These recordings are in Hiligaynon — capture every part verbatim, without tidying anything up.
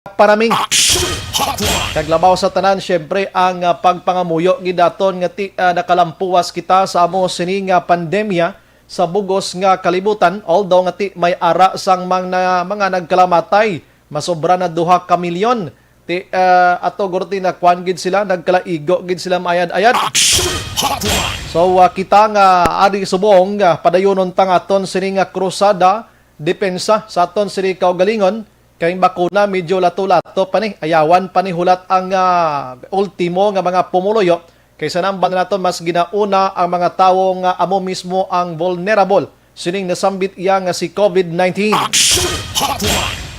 panaming. Kag labaw sa tanan, siyempre, ang, ah, pagpangamuyo gid naton nga ti-, ah, nakalampuwas kita sa amo sini nga pandemya sa bug-os nga kalibutan, although nga ti may ara sang mga, mga nagkalamatay, masobra na duha ka milyon. Ti, ah, ato guro ti nakuan gid sila, nagkalaigo gid sila maayad-ayad. So, ah, kita nga ari subong, ah, padayunon ta nga aton sini nga krusada, depensa sa aton sini kaugalingon, kay bakuna medyo lato-lato pa ni, ayawan pa ni hulat ang, ah, ultimo nga mga pumuluyo, kay sa nambal nato mas ginauna ang mga tawo nga amo mismo ang vulnerable sining nasambit iya nga si covid nineteen.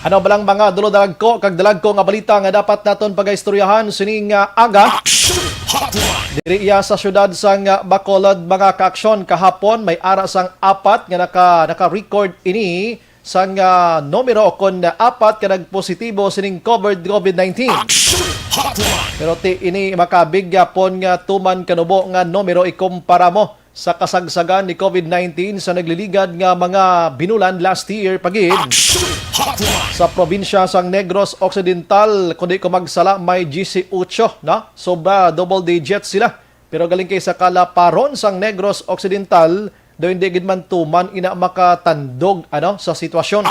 Ano ba lang mga dulodalagko kag dalagko nga balita nga dapat naton pagaistoryahan sining, ah, aga? Diri iya sa siyudad sang, ah, Bacolod, mga kaaksyon, kahapon may ara sang apat nga naka, naka-record ini sang, ah, numero kon apat ka nagpositibo sining covered covid nineteen. Pero ti ini makabig gyapon nga tuman kanubo nga numero ikumpara mo sa kasagsagan ni covid nineteen sa nagliligad nga mga binulan last year pa gid. Sa probinsya sang Negros Occidental, kung di ko magsala, may diyesyocho, no? So, ba, double digit sila. Pero galing kay sa kalaparon sang Negros Occidental, do hindi gid man tuman ina makatandog, ano, sa sitwasyon.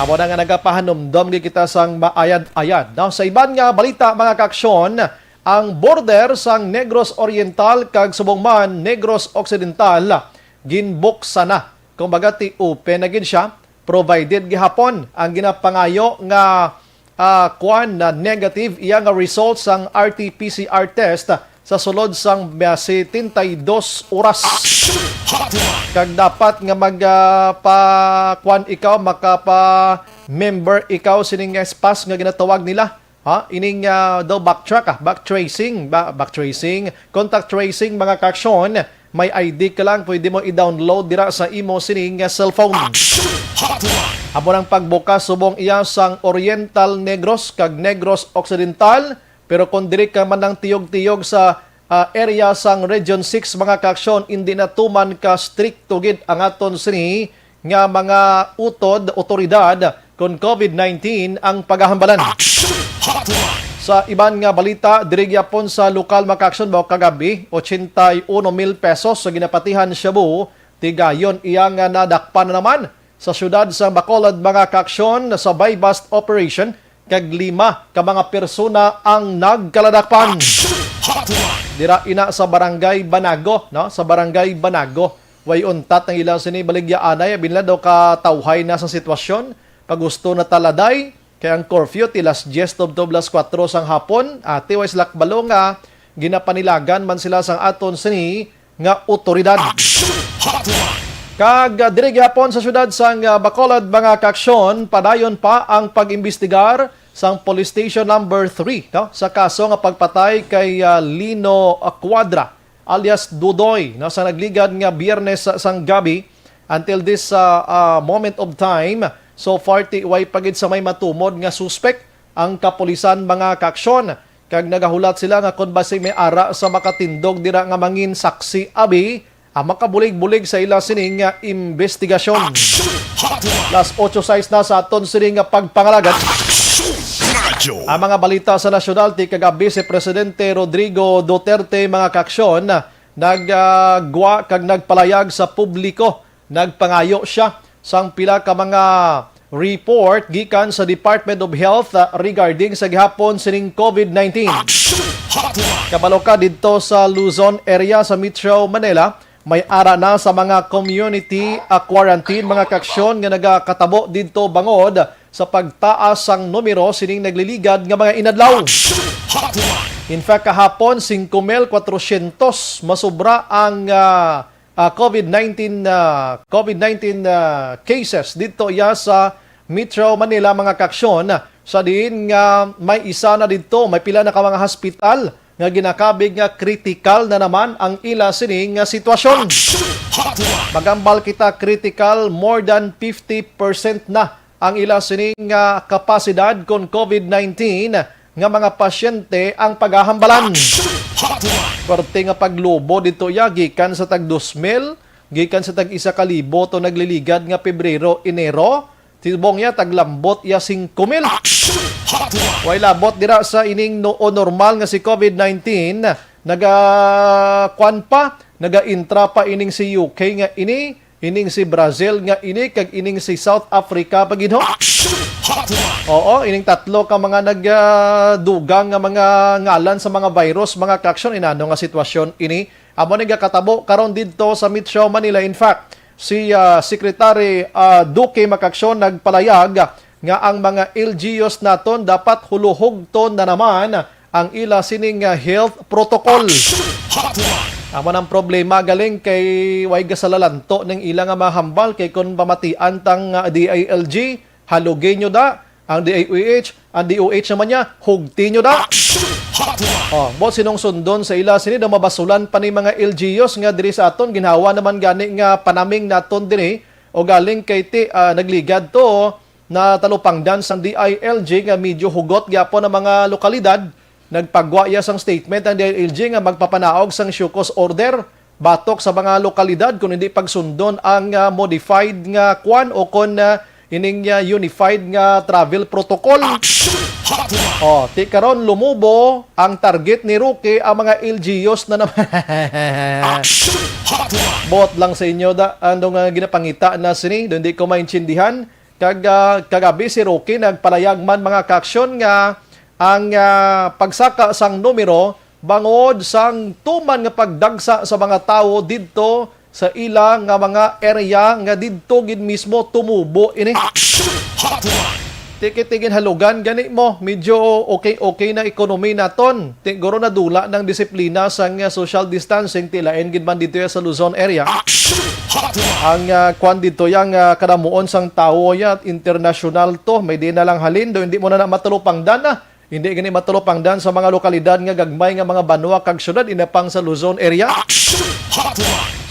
Amo na nga nagapahanumdom gid kita sang maayad-ayad, no? Sa iban nga balita, mga kaaksyon, ang border sang Negros Oriental kag subong man Negros Occidental ginbuksan na. Kumbaga, ti open na gid siya, provided gihapon ang ginapangayo nga, ah, kuan na negative iya nga result sang R T P C R test sa sulod sang, ah, setenta y dos oras. Kag dapat nga mag, ah, pa kuan ikaw, makapa-member ikaw sining S pass nga ginatawag nila. Ha? Ining, ah, daw backtrack, ah, back tracing, ba, back tracing, contact tracing, mga kaaksyon, may I D ka lang, pwede mo i-download dira sa imo sining, ah, cellphone. Amo nang pagbukas subong iya sang Oriental Negros kag Negros Occidental, pero kung diri ka man ang tiyog-tiyog sa, ah, area sang Region six, mga kaaksyon, hindi na tuman ka strikto gid ang aton sini nga mga utod, otoridad, kon covid nineteen ang pagahambalan. Sa iban nga balita, diri gyapon sa lokal, mga kaaksyon, ba, kagabi, ochenta y uno mil pesos sa ginapatihan shabu, tigayon iya nga nadakpan na naman sa siyudad sa Bacolod, mga kaaksyon, sa buy-bust operation, kag lima ka mga persona ang nagkaladakpan. Dira ina sa Barangay Banago, no? Sa Barangay Banago. Way untat ang ila sini baligyaanay, abi nila daw katawhay na sa sitwasyon. Pagusto na taladay, kay ang curfew ti las dies tubtob las kuwatro sang hapon. Ati, way sila kabalo nga ginapanilagan man sila sang aton sini nga otoridad. Kag, ah, diri gyapon sa siyudad sang, ah, Bacolod, mga kaaksyon, padayon pa ang pag-imbestigar sang Police Station Number Three, no, sa kaso nga pagpatay kay, ah, Lino, ah, Cuadra alias Dudoy, no, sa nagligad nga Biyernes sa, sang gabi. Until this, ah, ah, moment of time, so far, ti way pa gid sa may matumod nga suspek ang kapulisan, mga kaaksyon, kag nagahulat sila nga kon basi may ara sa makatindog dira nga mangin saksi, abi, ang makabulig-bulig sa ila sining nga imbestigasyon. Las otso sais na sa aton sining nga pagpangalagad. Ang mga balita sa nasyonal ti kagabi, si Presidente Rodrigo Duterte, mga kaaksyon, nagagwa kag nagpalayag sa publiko. Nagpangayo siya sang pila ka mga report gikan sa Department of Health, ah, regarding sa gihapon sining covid nineteen. Kabalo ka, didto sa Luzon area sa Metro Manila, may ara na sa mga community, ah, quarantine, mga kaaksyon, nga nagakatabo didto bangod sa pagtaas sang numero sining nagliligad nga mga inadlaw. In fact, kahapon, singko mil kwatrosyentos masobra ang, ah, ah, covid nineteen, ah, covid nineteen, ah, cases didto iya sa Metro Manila, mga kaaksyon, sa diin nga may isa na didto, may pila na ka mga hospital nga ginakabig nga kritikal na naman ang ila sini nga sitwasyon. Magambal kita, kritikal, more than fifty percent na ang ila sini nga kapasidad kon covid nineteen nga mga pasyente ang pagahambalan. Perti nga paglubo didto iya, gikan sa tag dos mil, gikan sa tag isa ka libo to nagliligad nga Pebrero, Enero, Subong niya, taglambot iya singko mil. Way labot dira sa ining no, o normal nga si COVID nineteen, naga, kwan pa, naga-intra pa ining si U K nga ini, ining si Brazil nga ini, kag ining si South Africa pa gid, ho. Oo, ining tatlo ka mga nagdugang nga mga ngalan sa mga virus, mga kaaksyon, inano nga sitwasyon ini. Amo ni gakatabo karon didto sa Metro Manila. In fact, si, ah, Secretary, ah, Duque, mga kaaksyon, nagpalayag nga ang mga L G Us naton dapat huluhugton na naman ang ila sining, ah, health protocol. Amo nang problema galing kay way gasalalanto ning ila nga mahambal kay kon pamatian tang, ah, D I L G, halugi nyo da ang D I O H, ang D O H naman niya, hugti nyo da. Oh, mo sinong sundon sa ila sini daw mabasulan pa ni mga L G Us nga diri sa aton ginhawa naman gani nga panaming naton diri o galing kay ti, ah, nagligad to na talupangdan sang D I L G nga medyo hugot gyapon ang mga lokalidad. Nagpagwa iya sang statement ang D I L G nga magpapanaog sang show cause order batok sa mga lokalidad kung hindi pagsundon ang, ah, modified nga kwan o kon, ah, ining, ah, unified nga travel protocol. Oh, ti karon lumubo ang target ni Roque, ang mga L G Us na naman. Bot lang sa inyo da, ano nga ginapangita na sini, do hindi ko maintindihan. Kag, ah, kagabi si Roque nagpalayag man, mga kaaksyon, nga ang, ah, pagsaka sang numero bangod sang tuman nga pagdagsa sa mga tawo didto sa ila nga mga area nga didto gid mismo tumubo ini. Tiki-tiki halugan gani mo, medyo okay-okay na ekonomi naton. Ti guro nadula ng disiplina sang, ah, social distancing, ti lain gid man dito ya sa Luzon area. Ang, ah, kwan dito yang, ah, kadamuon sang tawo ya, international to, may di na lang halin do, hindi mo na, na matalupangdan na. Hindi gani matalupangdan sa mga lokalidad nga gagmay nga mga banwa kag syudad, inapang sa Luzon area.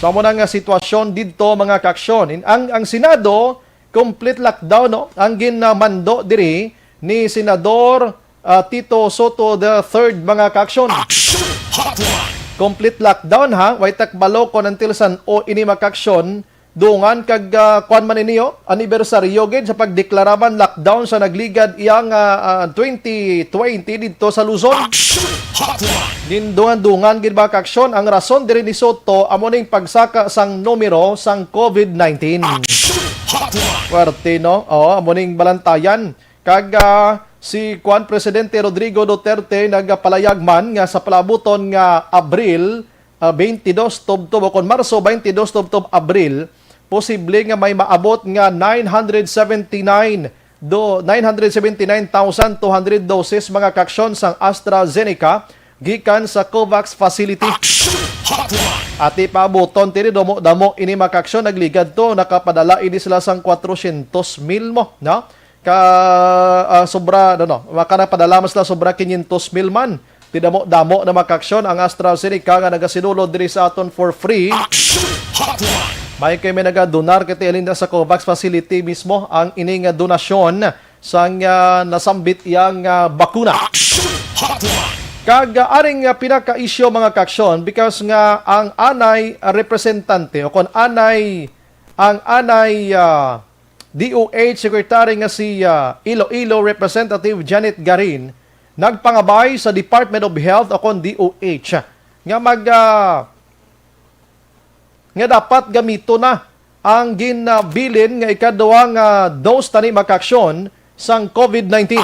So, amo na nga sitwasyon didto, mga kaaksyon. In, ang, ang Senado, complete lockdown, no? Ang ginamando diri ni Senador, ah, Tito Soto the third, mga kaaksyon. Complete lockdown, ha? Way takbalo kon until san-o ini, mga kaaksyon. Dungan kag, ah, kwan man ini, oh, anibersaryo gid sa pagdeklara man lockdown sa nagligad iya nga, ah, twenty twenty didto sa Luzon. Gindungan-dungan gid, mga kaaksyon, ang rason diri ni Soto amo ning pagsaka sang numero sang COVID nineteen. Puwerte, no? Oo, amo ning balantayan. Kag, ah, si kwan, Presidente Rodrigo Duterte nagapalayag man nga sa palabuton nga Abril, ah, twenty-two tubtob, o kon Marso twenty-two tubtob Abril, posible nga may maabot nga nine hundred seventy-nine do, nine hundred seventy-nine thousand two hundred doses, mga kaaksyon, sang AstraZeneca gikan sa COVAX facility. Ati paabuton tini, damo-damo ini, mga kaaksyon, nagligad to, nakapadala ini sila sang kwatrosyentos mil mo, no? Ka, ah, sobra, ano, no? Maka napadala man sila sobra kinyentos mil man. Ti damo-damo na, mga kaaksyon, ang AstraZeneca nga nagasinulod diri sa aton for free. May kay may nagadonar kay ti halin sa COVAX facility mismo ang ini nga donasyon sang, ah, nasambit iyang, ah, bakuna. Kag, ah, aring, ah, pinaka-issue, mga kaaksyon, because nga ang anay, ah, representante o kon anay, ang anay, ah, D O H Secretary nga si, ah, Iloilo Representative Janet Garin nagpangabay sa Department of Health o kon D O H nga mag, ah, nga dapat gamito na ang ginabilin nga ikaduha nga dose tani, mga kaaksyon, sang COVID nineteen.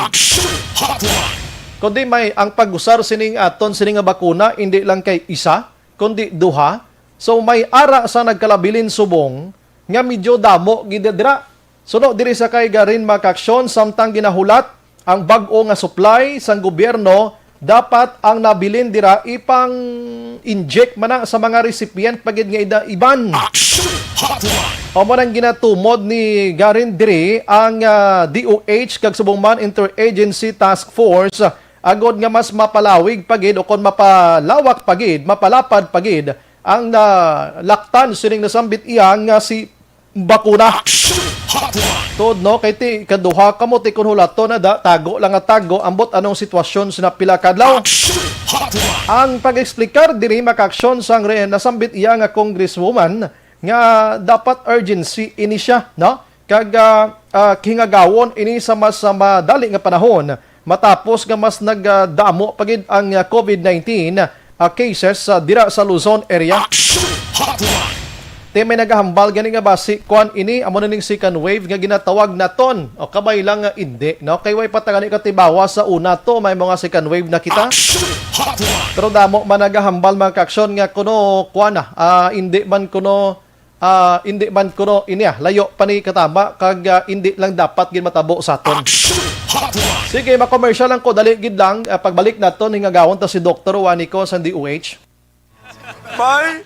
Kundi may ang pag-usar sining aton sini nga bakuna hindi lang kay isa, kundi duha. So, may ara sa nagkalabilin subong nga medyo damo gid dira. Suno diri sa kay Garin, mga kaaksyon, samtang ginahulat ang bag-o nga supply sang gobyerno, dapat ang nabilin dira ipang-inject man na sa mga recipient pa gid nga ida iban. Amo nang ginatumod ni Garin diri ang, ah, D O H kag subong man Interagency Task Force agod nga mas mapalawig pa gid o kon mapalawak pa gid, mapalapad pa gid ang nalaktan sining nasambit iya nga si bakuna. Tuod, no, kay ti kaduha kamo ti kun hulaton na da, tago lang nga tago, ambot anong sitwasyon sa pila ka adlaw. Ang pag-explicar diri, mga kaaksyon, sang re-, nasambit iya nga congresswoman nga dapat urgency ini siya, no? Kag, ah, ah, hingagawon ini sa mas, ah, madali nga panahon, matapos nga mas nagdamo pa gid ang, ah, covid nineteen, ah, cases, ah, dira sa Luzon area. Action Hotline! Ti may nagahambal gani nga basi kuan ini, amo na ning second wave nga ginatawag naton. O, kabay lang nga indi, no? Kay way pa ta gani katibawa sa una to, may mga second wave na kita. Action Hotline! Pero damo man nagahambal, mga kaaksyon, nga kuno kuan na, ah, indi man kuno, ah, indi man kuno ini, ah, layo pa ni katama kag, ah, indi lang dapat gid matabo sa aton. Action Hotline! Sige, ma-commercial lang ko, dali gid lang. Ah, pagbalik naton, hingagawon ta si Doktor Juanico sa D O H. Bye!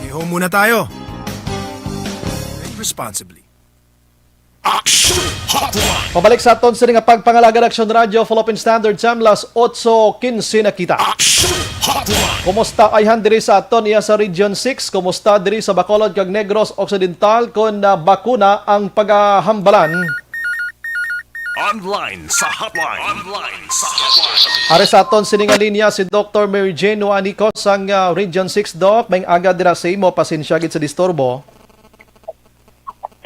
Iho muna tayo. Drink responsibly. Action Hotline! Pabalik sa aton sini nga pagpangalagad, Action Radio, Philippine Standard Time, las otso quince na kita. Action Hotline! Kumusta ayhan diri sa aton iya sa Region six? Kumusta diri sa Bacolod kag Negros Occidental, kon, ah, bakuna ang pagahambalan? Online sa hotline. Online sa hotline. Ari sa aton sini nga linya si Doktor Mary Jane Juanico sang, ah, Region six, Doc. May aga dira sa imo. Pasensya gid sa disturbo.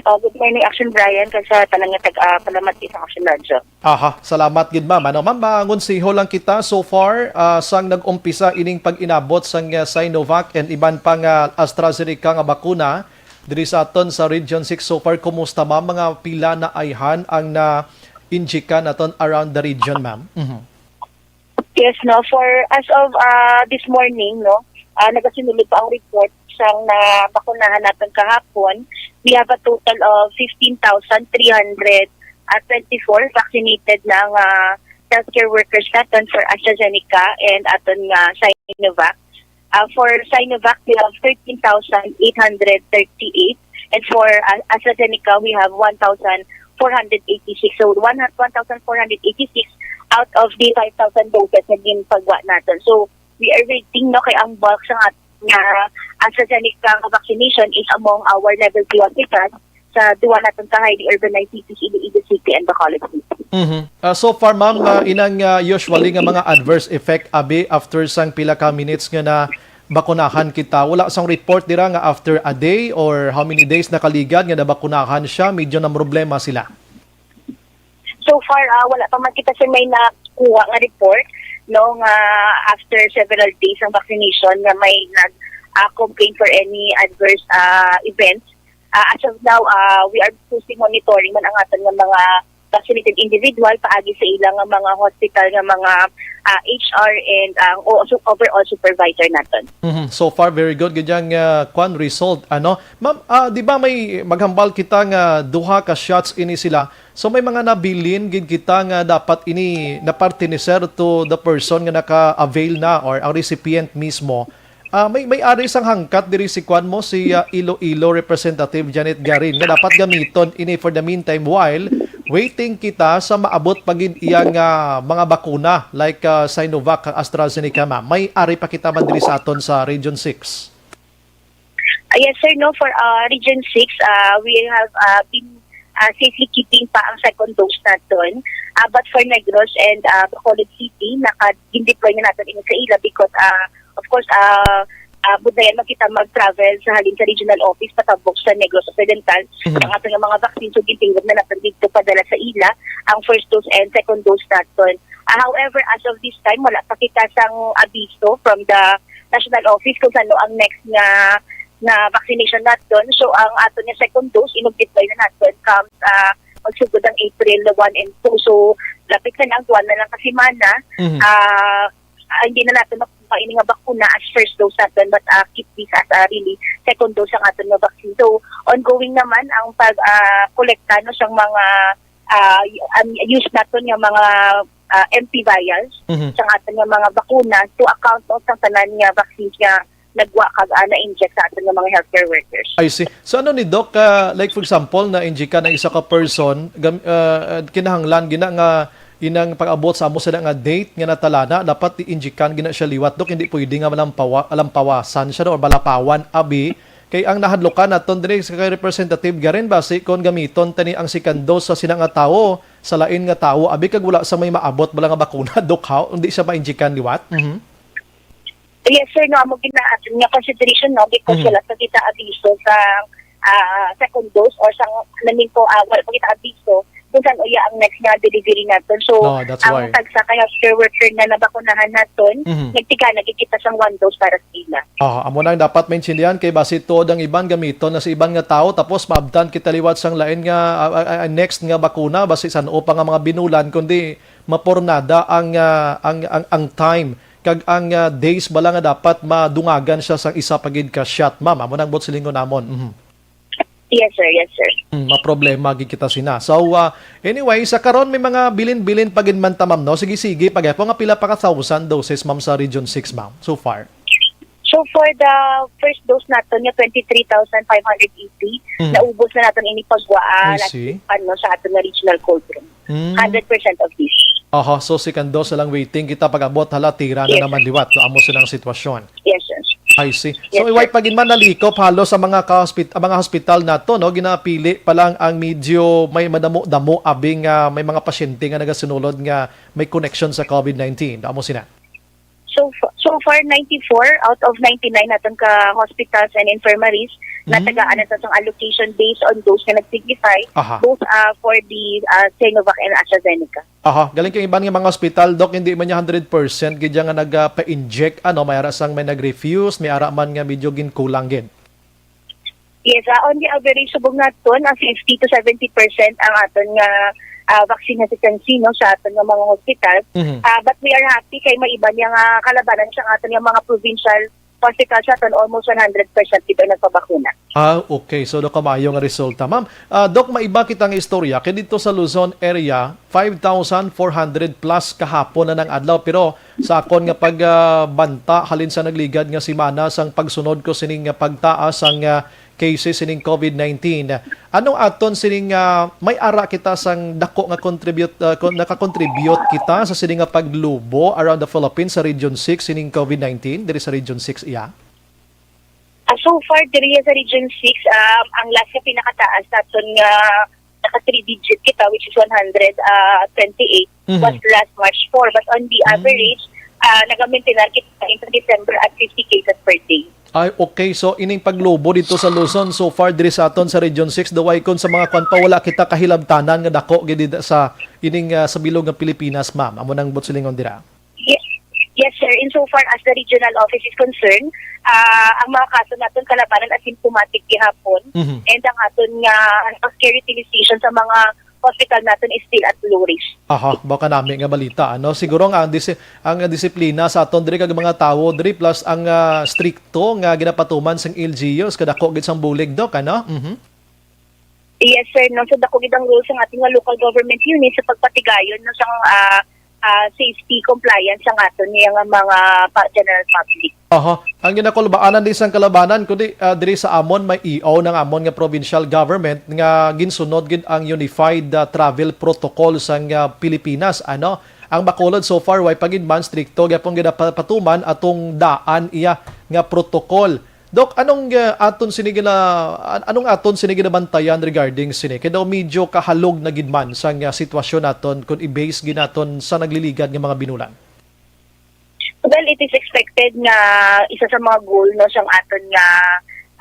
Uh, good morning, Action Brian, kag sa tanan nga tag, ah, palamat sa Action Radio. Aha, salamat gid, ma'am. Ano, ma'am, mangonseho lang kita so far, ah, sang nag-umpisa ining pag-inabot sang, ah, Sinovac and iban pa nga AstraZeneca nga bakuna diri sa aton sa Region six so far. Kumusta, ma'am? Mga pila na ayhan ang na-injika naton around the region, ma'am? Mhm. Yes, no. For as of, ah, this morning, no, ah, nagasinulod pa ang report sang nabakunahan naton kahapon. We have a total of fifteen thousand three hundred twenty-four vaccinated na nga healthcare workers naton for AstraZeneca and aton nga Sinovac. Ah, for Sinovac, we have thirteen thousand eight hundred thirty-eight. And for, ah, AstraZeneca, we have one thousand four hundred eighty-six. So, one, one thousand four hundred eighty-six out of the five thousand doses na ginpagwa naton. So, we are waiting, no, kay ang bulk sa nga, nga AstraZeneca nga vaccination is among our level three hospitals sa duwa naton ka highly urbanized cities, Iloilo City and Bacolod City. Mhm. Ah, so far, ma'am, ah, inang, ah, usually nga mga adverse effect, abi, after sang pila ka minutes nga na bakunahan kita, wala sang report dira nga after a day or how many days nakaligad nga nabakunahan siya, medyo na problema sila? So far, ah, wala pa man kita, sir, may nakuha nga report, no, nga after several days ang vaccination nga may nag, ah, complain for any adverse, ah, events. Ah, as of now, ah, we are closely monitoring man ang aton nga mga vaccinated individual paagi sa ila nga mga hospital nga mga, ah, H R and ang o-, su-, overall supervisor naton. Mhm. So far, very good gid yang, ah, kwan, result, ano? Ma'am, ah, di ba may maghambal kita nga duha ka shots ini sila? So may mga nabilin gid kita nga dapat ini napartineser to the person nga naka-avail na or ang recipient mismo. Ah, may, may ari sang hangkat diri si kwan mo, si, ah, Iloilo Representative Janet Garin, nga dapat gamiton ini for the meantime while waiting kita sa maabot pa gid iya nga mga bakuna like, ah, Sinovac kag AstraZeneca, ma'am. May ari pa kita man diri sa aton sa Region six. Ah, yes, sir, no, for, ah, Region six, ah, we have, ah, been, ah, safely keeping pa ang second dose naton. Ah, but for Negros and, ah, Bacolod City, naka-deploy na naton ini sa ila because, ah, Of course, ah, ah, budlayan man kita mag-travel sa halin sa regional office patabok sa Negros Occidental. Mhm. Ang ato nga mga vaccine, so gintingog na natin dito padala sa ila ang first dose and second dose naton. Ah, however, as of this time, wala pa kita sang abiso from the national office kung sano ang next nga na vaccination naton. So, ang aton nga second dose, inugdit na naton comes, ah, magsugod ang April one and two. So, lapit na lang, duwa na lang ka semana. Mhm. Ah, ah, hindi na natin makuha ini nga bakuna as first dose natin, but, ah, keep this as, ah, really second dose ang aton nga vaccine. So, ongoing naman ang pag, ah, kolekta, no, sang mga, ah, y-, ang use naton nga mga, ah, empty vials Mhm. sang aton nga mga bakuna to account, no, sang tanan nga vaccines nga nagwa kag, ah, na-inject sa aton nga mga healthcare workers. I see. So ano ni, Doc, ah, like for example, na-injectan ang isa ka person, gam-, ah, kinahanglan gina nga inang pag-abot sa amo sila nga date nga natalana, dapat i-injectan gina siya liwat, Doc, hindi pwede nga malampawa-, lampawasan siya, no, or malapawan, abi, kay ang nahadlukan naton diri sa kay Representative Garin, basi kon gamiton tani ang second dose sa sina nga tawo, sa lain nga tawo, abi, kag wala sa may maabot bala nga bakuna, Doc, ha? Hindi siya ma-injectan liwat? Mhm. Yes, sir, no, amo gina-, nga consideration, no, because Mhm. wala pa kita abiso sa, ah, second dose or sa, namin ko, ah, wala pa kita abiso kung saan uya ang next nga delivery naton. So, No, that's ang why. tagsa ka healthcare worker nga nabakunahan naton, Mhm. nagtiga na gid kita sang one dose para sa ila. Ah, amo nang dapat maintindihan kay basi tuod ang iban gamiton na sa iban nga tawo tapos maabtan kita liwat sang lain nga, ah, ah, ah, next nga bakuna basi san-o pa nga mga binulan kundi mapornada ang, ah, ang, ang, ang time kag ang, ah, days bala nga dapat madungagan siya sang isa pa gid ka shot, ma'am. Amo nang buot silingon namon. Mhm. Yes, sir. Yes, sir. Mm, maproblema gid kita sina. So, ah, anyway, sa karon may mga bilin-bilin pa gid man ta, ma'am, no? Sige, sige, pagyapo nga pila pa ka thousand doses, ma'am, sa Region six, ma'am, so far? So, for the first dose naton nga twenty-three thousand five hundred eighty, Mm. naubos na naton ini pagwa, ah, I last see. week pa, no, sa aton nga regional cold room. Mm. Hundred percent of this. Aha, so second dose na lang waiting kita pag-abot, hala, tira na Yes, naman sir. liwat. So, amo silang sitwasyon. Yes, sir. I see. Yes, So, iway sir. pa gid man nalikop halos sa mga ka-hospit-, ang mga hospital nato, no? Ginapili pa lang ang medyo may madamo-damo abing, ah, may mga pasyente nga nagasinulod nga may connection sa covid nineteen. Amo sina. So, f-, so far, ninety-four out of ninety-nine naton ka hospitals and infirmaries na Mm. tagaan naton sang allocation based on those nga nag-signify, Aha. both, ah, for the, ah, Sinovac and AstraZeneca. Aha, galing kay iban nga mga hospital, Doc, hindi man niya hundred percent gid nga nagapa-inject, ano, may ara sang may nag-refuse, may ara man nga medyo ginkulang gid. Yes, ah, on the average, subong naton, ah, fifty to seventy percent ang aton nga, ah, vaccine hesitancy, no, sa aton nga mga hospital. Mhm. Ah, but we are happy kay may iba niya nga kalabanan sa aton nga mga provincial hospital sa aton, almost one hundred percent dito nagpabakuna. Ah, okay. So, do kamayo nga resulta. Ma'am, ah, Doc, maiba kita nga istorya. Kay dito sa Luzon area, five thousand four hundred plus kahapon na nang adlaw. Pero sa akon nga pag, ah, banta, halin sa nagligad nga semana, sang pagsunod ko sining nga pagtaas sang, ah, cases sining covid nineteen. Anong aton sining, ah, may ara kita sang dako nga contribute, ah, kon-, nakakontribute kita sa sining nga paglubo around the Philippines sa Region six sining covid nineteen, diri sa Region six iya? Ah, so far, diri sa Region six, um, ang last nga pinakataas naton nga naka three digit kita, which is one hundred, ah, twenty-eight, Mhm. was last March four. But on the Mm. average, ah, nagamaintain kita in December at fifty cases per day. Ay, okay. So, ining paglubo dito sa Luzon, so far, diri sa aton sa Region six, daw ay kon sa mga kwan pa, wala kita kahilabtanan nga dako gid dida sa ining, ah, sa bilog nga Pilipinas, ma'am. Amo nang buot silingon dira. Ye-, yes, sir. In so far as the regional office is concerned, ah, ang mga kaso naton kalabanan asymptomatic gihapon, Mhm. and ang aton nga healthcare utilization sa mga hospital naton is still at low risk. Aha, baka nami nga balita, ano? Siguro nga ang disi-, ang disiplina sa aton diri kag mga tawo diri, plus ang, ah, strikto nga ginapatuman sang L G Us, kadako gid sang bulig, Doc, ano? Mhm. Yes, sir. No, so, dako gid ang role sang ating nga local government unit sa pagpatigayon, no, sang, ah, ah, safety compliance sang aton nga mga pa-, general public. Aha. Ang ginakulbaanan di sang kalabanan, kundi, ah, diri sa amon may E O ng amon nga provincial government nga ginsunod gid ang unified, ah, travel protocol sang, ah, Pilipinas, ano? Ang Bacolod so far, way pa gid man strikto gyapon ginapatuman atong daan iya nga protocol. Doc, anong, ah, aton sini gina-, an-, anong aton sini ginabantayan regarding sini? Kay daw medyo kahalog na gid man sang, ah, sitwasyon naton kung i-base gid naton sa nagliligad nga mga binulan. Well, it is expected nga isa sa mga goal, no, sang aton nga,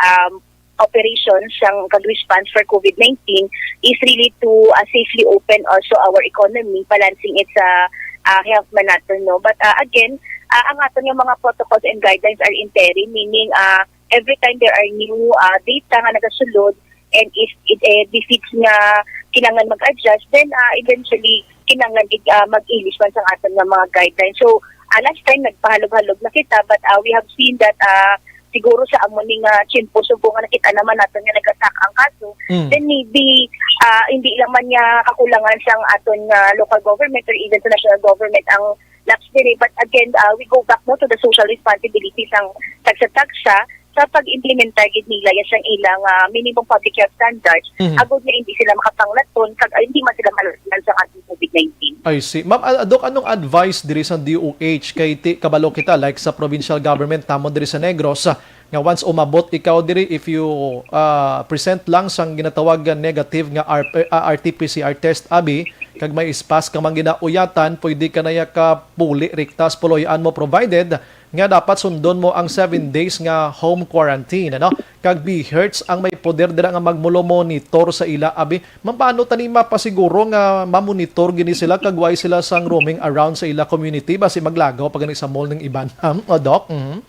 um, operation sang kag response for COVID nineteen is really to, uh, safely open also our economy, balancing it sa, uh, health man naton, no. But, uh, again, uh, ang aton nga mga protocols and guidelines are interim, meaning, uh, every time there are new, uh, data nga nagasulod, and if it, eh, befits nga kinahanglan mag-adjust, then, uh, eventually kinahanglan gid, uh, mag-ilis man sang aton nga mga guidelines. So, uh, last time nagpahalog-halog na kita, but, uh, we have seen that, uh, siguro sa amo ni nga tiyempo, subong nga nakita naman naton nga nag-attack ang kaso, Mm. then maybe, ah, hindi lang man niya kakulangan sang aton nga local government or even sa national government ang lapse diri. But again, ah, we go back, no, to the social responsibility sang tagsa-tagsa sa pag-implementar gid nila ya sang ilang, ah, minimum public health standards, Mhm. agod nga hindi sila makapanglaton kag, ah, hindi man sila malagyan sa ating COVID nineteen. I see. Ma'am, ah, Doc, anong advice diri sa D O H kay ti-, kabalo kita, like, sa provincial government, tamo diri sa Negros, ah, nga once umabot ikaw diri, if you, ah, present lang sang ginatawag nga negative nga R-, ah, R T P C R test, abi, kag may ispas ka man ginauyatan, pwede ka na ya ka puli, riktas, puloy-an mo, provided nga dapat sundon mo ang seven days nga home quarantine, ano? Kag BHERTs ang may poder dira nga magmulo-monitor sa ila, abi. Ma'am, paano tani mapasiguro nga mamonitor gini sila kag way sila sang roaming around sa ila community, basi maglagaw pa gani sa mall ng iban, ma'am? O, Doc? Mhm.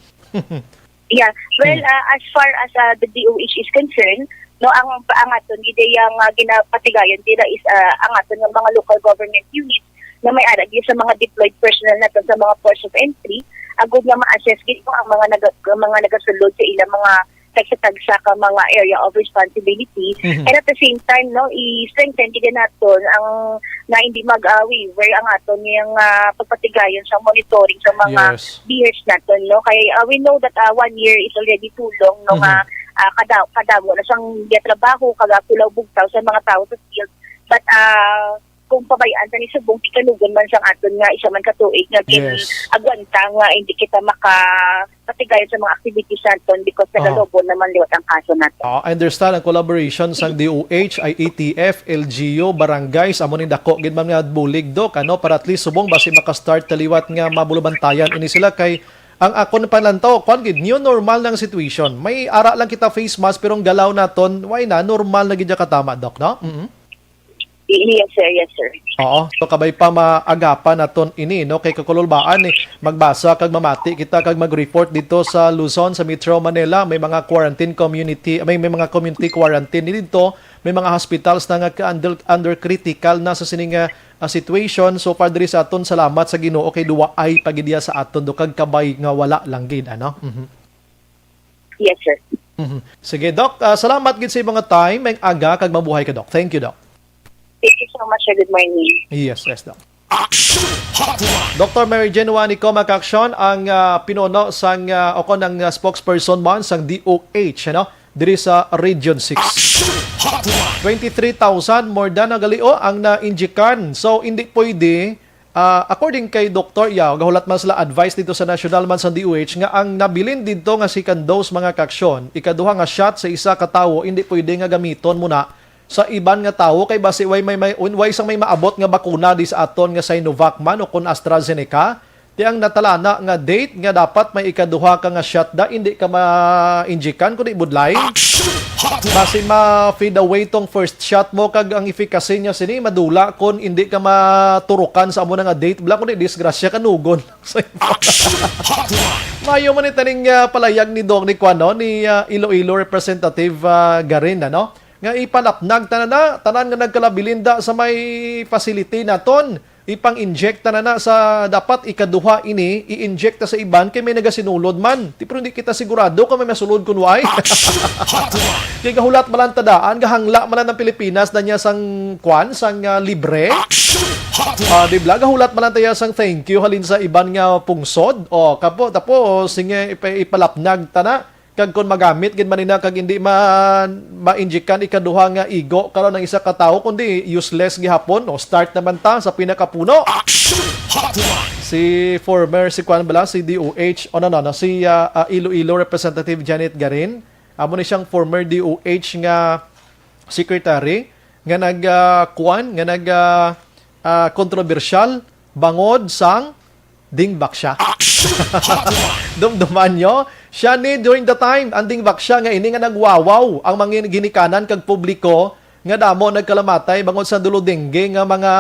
Yeah. Well, Hmm. uh, as far as, uh, the D O H is concerned, no, ang, ang aton gid yang, uh, ginapatigayon dira is, uh, ang aton nga mga local government units na may ara gid sa mga deployed personnel naton sa mga ports of entry, agud nga ma-assess gid, no, ang mga naga-, ang mga nagasulod sa ilang mga tagsa-tagsa ka mga area of responsibility. Mhm. And at the same time, no, i-strengthen gid naton ang nga hindi mag, ah, waver ang aton nga, ah, pagpatigayon sa monitoring sa mga Yes. BHERTs naton, no? Kay, ah, we know that, ah, one year is already too long, no, Mhm. nga, ah, kada-, kadamo na sang gitrabaho, kag, ah, kulaw bugtaw sa mga tawo sa field. But, ah, kung pabayaan ta ni subong, tikanugon man sang aton nga isa man ka tuig nga Yes. gin-agwanta nga hindi kita maka-, patigayon sa mga activities naton because Oo. nagalobo naman liwat ang kaso naton. Ah, I understand ang collaboration sang D O H, I A T F, L G U, barangays, amo ning dako gid man nga bulig, Doc, ano, para at least subong basi maka-start ta liwat nga mabulubantayan ini sila kay ang akon panlantaw, kwan gid, new normal na ang situation. May ara lang kita face mask, pero ang galaw naton, why na, normal na gid ya katama, Doc, no? Mm. Yes, sir. Yes, sir. Oo. So, kabay pa maagapan naton ini, no? Kay kakululbaan, eh, magbasa kag mamati kita kag mag-report dito sa Luzon, sa Metro Manila. May mga quarantine community, may, may mga community quarantine dito. May mga hospitals na nga ka-, under, under critical na sa sining, ah, ah, situation. So far diri sa aton, salamat sa Ginoo kay duwa ay pagidya sa aton do kag kabay nga wala lang gid, ano? Mhm. Yes, sir. Mhm. Sige, Doc, ah, salamat gid sa imong time. May aga kag mabuhay ka, Doc. Thank you, Doc. Thank you so much, sir. Good morning. Yes, yes, Doc. Action Hotline. Doctor Mary Jane Juanico, mga ka-aksyon, ang, ah, pinuno sang, ah, o kon ang, ah, spokesperson man sang D O H, ano, diri sa Region six. Action Hotline. Twenty-three thousand, more than, nagalio ang na-injikan. So, hindi pwede, ah, according kay Doktor Yao, gahulat man sila advice dito sa national man sa D O H nga ang nabilin dito nga second dose, mga ka-aksyon, ikaduha nga shot sa isa ka tawo, hindi pwede nga gamiton mo na sa iban nga tawo kay basi way may, may, way sang may maabot nga bakuna di sa aton nga Sinovac man o kon AstraZeneca. Ti ang natalana nga date nga dapat may ikaduha ka nga shot da, hindi ka ma-injikan kundi budlay. Action Hotline. Basi ma-fade away tong first shot mo kag ang efficacy niya sini madula kon hindi ka maturukan sa amo na nga date. Bala kundi disgrasya kanugon. Action Hotline. Mayo man ni taning, ah, palayag ni Doc ni kuan, no? Ni, ah, Iloilo Representative, ah, Garin, ano? Nga ipalapnag tanan na, tanan nga nagkalabilin da sa may facility naton. Ipang-inject tanan na sa dapat ikaduha ini, i-inject ta sa iban kay may nagasinulod man. Ti, pero hindi kita sigurado kung may masulod kun way. Kay gahulat man lang ta daan, gahangla man lang ang Pilipinas na niya sang kwan, sang, ah, libre. Ah, di bala? Gahulat man lang ta ya sang thank you halin sa iban nga pungsod. O, kapo, tapos, sige, ipa-, ipalapnag ta na. Kag kon magamit gid man nina kag hindi ma-, ma-injikan ikaduha nga igo karon ang isa ka tawo, kundi useless gihapon. O, start naman ta sa pinakapuno. Action Hotline. Si former, si kuan bala, si D O H, o, no, no, no, si, ah, ah, Iloilo Representative Janet Garin. Amo ni siyang former D O H nga secretary nga nag, ah, kuan, nga nag, ah, ah, kontrobersyal bangod sang dingbak siya. Dumduman nyo? Siya ni, during the time, anding baksya nga ini nga nagwawaw ang mga ginikanan kag publiko nga damo nagkalamatay bangod sa dulodengge nga mga,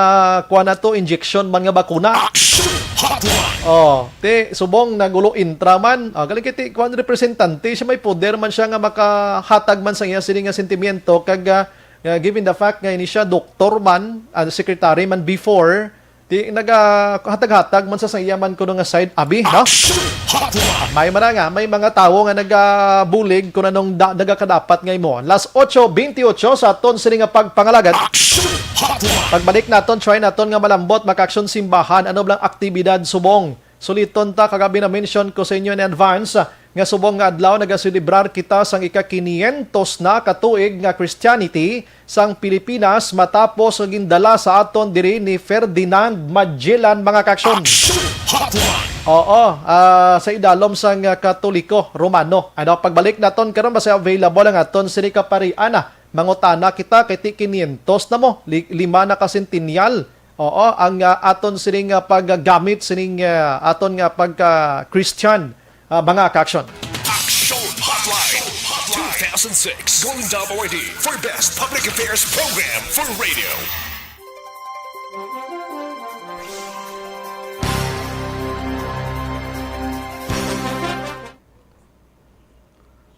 kuwan nato, injection man nga bakuna. Action Hotline! Oh, ti, subong nagulo intra man. Ah, galing kiti, kuwan, representante, siya may poder man siya nga makahatag man sa iya sini nga sentimiento kag, ah, ah, given the fact nga ini siya doktor man, ah, secretary man before, ti nagahatag-hatag man sa, sa iya man kuno nga side, abi, no? Action Hotline! May man nga, may mga tawo nga nagabulig kung anong da, nagakadapat nga imo. Las ocho veintiocho sa aton sini nga pagpangalagad. Action Hotline! Pagbalik naton, try naton nga malambot, maka-action simbahan, ano blang aktibidad subong? Suliton ta, kagabi na-mention ko sa inyo in advance, ah, nga subong nga adlaw nagaselebrar kita sang ika-quinientos na ka tuig nga Christianity sang Pilipinas matapos nga gindala sa aton diri ni Ferdinand Magellan, mga ka-action. Action Hotline! Oo, ah, sa idalom sang, ah, Katoliko Romano. Ano, pagbalik naton karon, basta available ang aton sini ka parian, ah. Mangutana kita kay ti quinientos na mo, li-, lima na ka centennial. Oo, ang, ah, aton sining, ah, paggamit sining, ah, aton nga pagka-Christian, ah, mga ka-action. Action Hotline two thousand six Golden Dome Awardee for Best Public Affairs Program for Radio.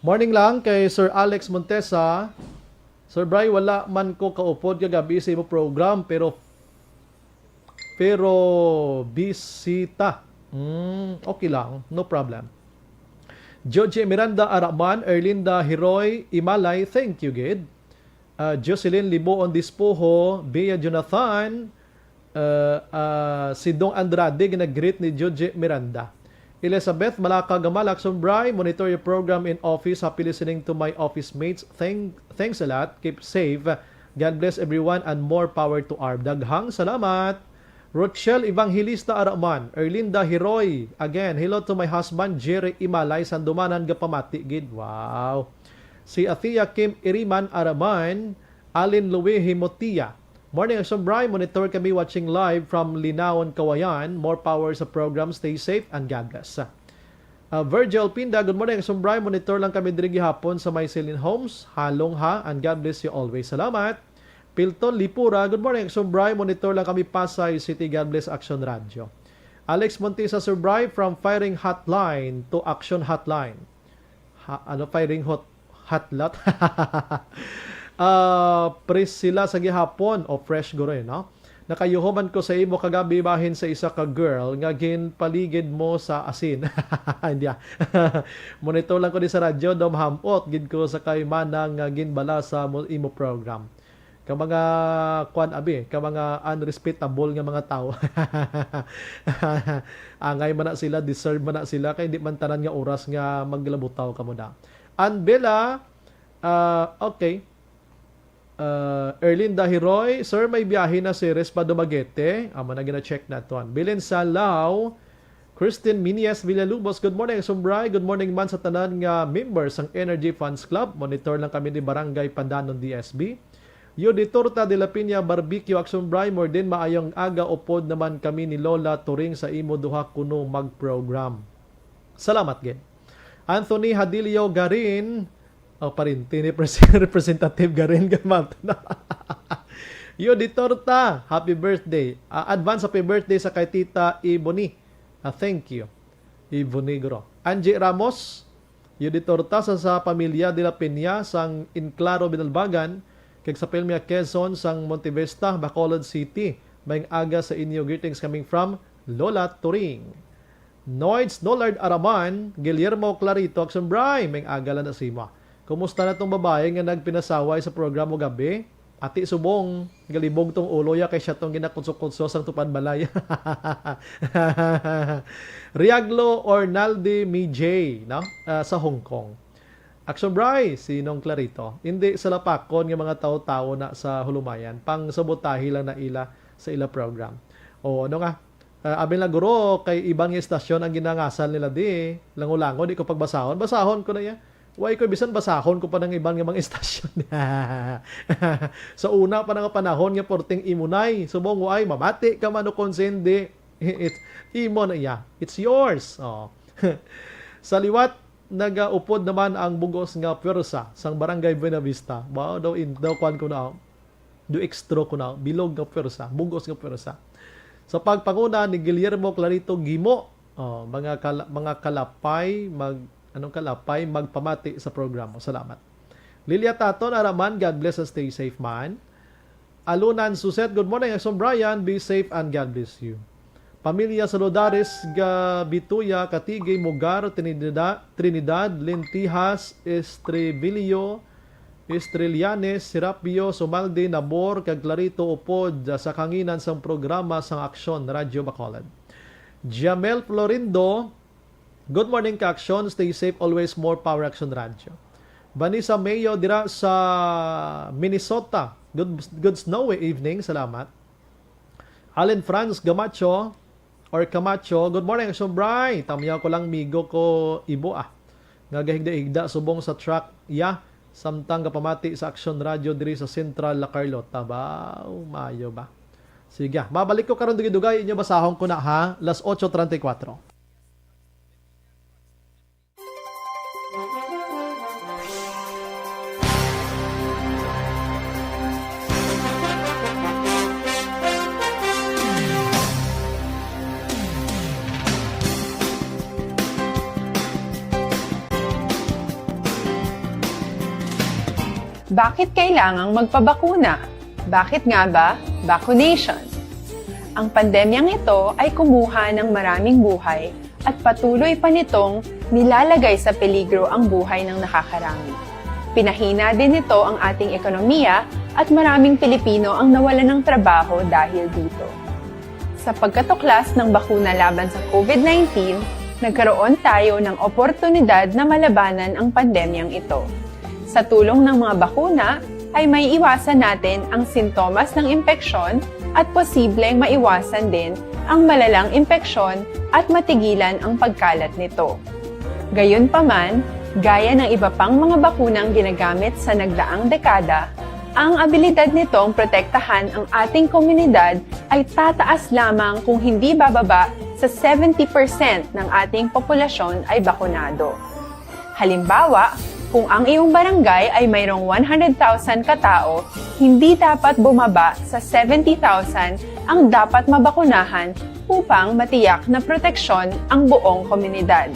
Morning lang kay Sir Alex Montesa. Sir Bry, wala man ko kaupod kagabi sa imo program, pero, pero bisita. Mm, okay lang, no problem. Joji Miranda Araman, Erlinda Hiroy Imalay, thank you, gid. Ah, Jocelyn Liboon Dispoho, Bea Jonathan, ah, ah, si Dong Andrade, ginag-greet ni Joji Miranda. Elizabeth Malaka Gamal, Action Bry, monitor your program in office. Happy listening to my office mates. Thank, thanks a lot. Keep safe. God bless everyone and more power to arm. Daghang salamat. Rochelle Evangelista Araman, Erlinda Hiroy. Again, hello to my husband, Jerry Imalay, Sandumanan, gapamati gid. Wow. Si Athea Kim Iriman Araman, Alin Louis Himotia. Morning, Action Bry. Monitor kami, watching live from Linaon, Kawayan. More power sa program. Stay safe and God bless. Ah, Virgil Pinda, good morning, Action Bry. Monitor lang kami diri gihapon sa may Celine Homes. Halong ha, and God bless you always. Salamat. Pilton Lipura, good morning, Action Bry. Monitor lang kami, Pasay City. God bless, Action Radio. Alex Montesa, Sir Bry, from firing hotline to action hotline. Ha, ano, firing hot, hot lot? Ah, Priscilla sa gihapon, o fresh guro, eh, no? Nakayuho man ko sa imo kagabi bahin sa isa ka girl nga ginpaligid mo sa asin. Hindi, ah. Monitor lang ko di sa radyo, daw mahamot gid ko sa kay manang nga ginbala sa mo, imo program. Ka mga, kwan, abi, ka mga unrespectable nga mga tawo. Angay man na sila, deserve man na sila, kay di man tanan nga oras nga maglabutaw kamo na. Ann Bella, ah, okay. Ah, Erlinda Hiroy, "Sir, may biyahe na si Res pa Dumaguete." Amo na, gina-check naton. Bilin Salao, Christine Minies Villalubos, "Good morning, Action Bry. Good morning man sa tanan nga members sang Energy Fans Club. Monitor lang kami ni Barangay Pandanon, D S B." Yodi Torta de la Peña Barbecue, "Action Bry, more din maayong aga, upod naman kami ni Lola Turing sa imo duha kuno mag-program." Salamat gid. Anthony Hadilio Garin, oh, parinti ni pres-, Representative Garin Gamat. Yodi Torta, happy birthday. Ah, advance happy birthday sa kay Tita Ebony. Ah, thank you. Ebony, guro. Angie Ramos, Yodi Torta sa, sa pamilya de la Peña sang Enclaro, Binalbagan, kag sa Pilmia Quezon sang Montevista, Bacolod City. Maayong aga sa inyo. Greetings coming from Lola Turing. Noids Nolard Araman, Guillermo Clarito, Action Bry, maayong aga lang na sa imo. Kumusta na tong babae nga nagpinasaway sa programa gabi? Ati subong, galibog tong ulo ya kay siya tong ginakutsok-kutsok sang tupad balay. Riaglo Ornaldi Mijay, no? Ah, sa Hong Kong. Action Bry, sinong Clarito? Hindi salapakon nga mga tawo-tawo na sa hulumayan. Pang sabotahe lang na ila sa ila program. O, ano nga? Ah, abi lang guro, kay iban nga istasyon ang ginangasal nila di. Lango-lango, di ko pagbasahon. Basahon ko na iya. Way ko, bisan basahon ko pa ng iban nga mga istasyon. Sa una pa nga panahon nga porting imunay, subong way, mamati ka man o kung hindi. It's imo na iya. It's yours. Oh. Sa liwat, nagaupod naman ang bugos nga pwersa sang Barangay Buenavista. Wow, daw in, daw kwan ko na, do extra ko na, bilog nga pwersa, bugos nga pwersa. Sa pagpanguna ni Guillermo Clarito Gimo, oh, mga kala-, mga kalapay, mag, anong kalapay, magpamati sa programa. Salamat. Lilia Taton Araman, God bless and stay safe man. Alunan Suset, good morning, Action Brian. Be safe and God bless you. Pamilya Saludares, Gabituya, Katigi, Mugar, Trinidad, Trinidad, Lentijas, Estribillo, Estrelianes, Serapio, Sumaldi, Nabor, kag Clarito upod sa kanginan sang programa sang Aksyon Radyo Bacolod. Jamel Florindo, good morning, Ka-Aksyon. Stay safe always. More power, Aksyon Radyo. Vanessa Mayo dira sa Minnesota. Good, good snowy evening. Salamat. Allen Franz Gamacho or Camacho, good morning, Aksyon Bray. Tamyaw ko lang, migo ko ibo, ah. Nga gahigda-higda subong sa truck, ya. Samtang gapamati sa Aksyon Radyo diri sa Central La Carlota. Baw, mayo ba? Sige, ah. Mabalik ko karon dugay-dugay, inyo basahon ko na, ha. Las ocho treinta y cuatro. Bakit kailangang magpabakuna? Bakit nga ba vaccination? Ang pandemyang ito ay kumuha ng maraming buhay at patuloy pa nitong nilalagay sa peligro ang buhay ng nakakarami. Pinahina din nito ang ating ekonomiya at maraming Pilipino ang nawalan ng trabaho dahil dito. Sa pagkatuklas ng bakuna laban sa COVID nineteen, nagkaroon tayo ng oportunidad na malabanan ang pandemyang ito. Sa tulong ng mga bakuna, ay maiiwasan natin ang sintomas ng impeksyon at posibleng maiwasan din ang malalang impeksyon at matigilan ang pagkalat nito. Gayunpaman, gaya ng iba pang mga bakunang ginagamit sa nagdaang dekada, ang abilidad nitong protektahan ang ating komunidad ay tataas lamang kung hindi bababa sa seventy percent ng ating populasyon ay bakunado. Halimbawa, kung ang iyong barangay ay mayroong one hundred thousand katao, hindi dapat bumaba sa seventy thousand ang dapat mabakunahan upang matiyak na proteksyon ang buong komunidad.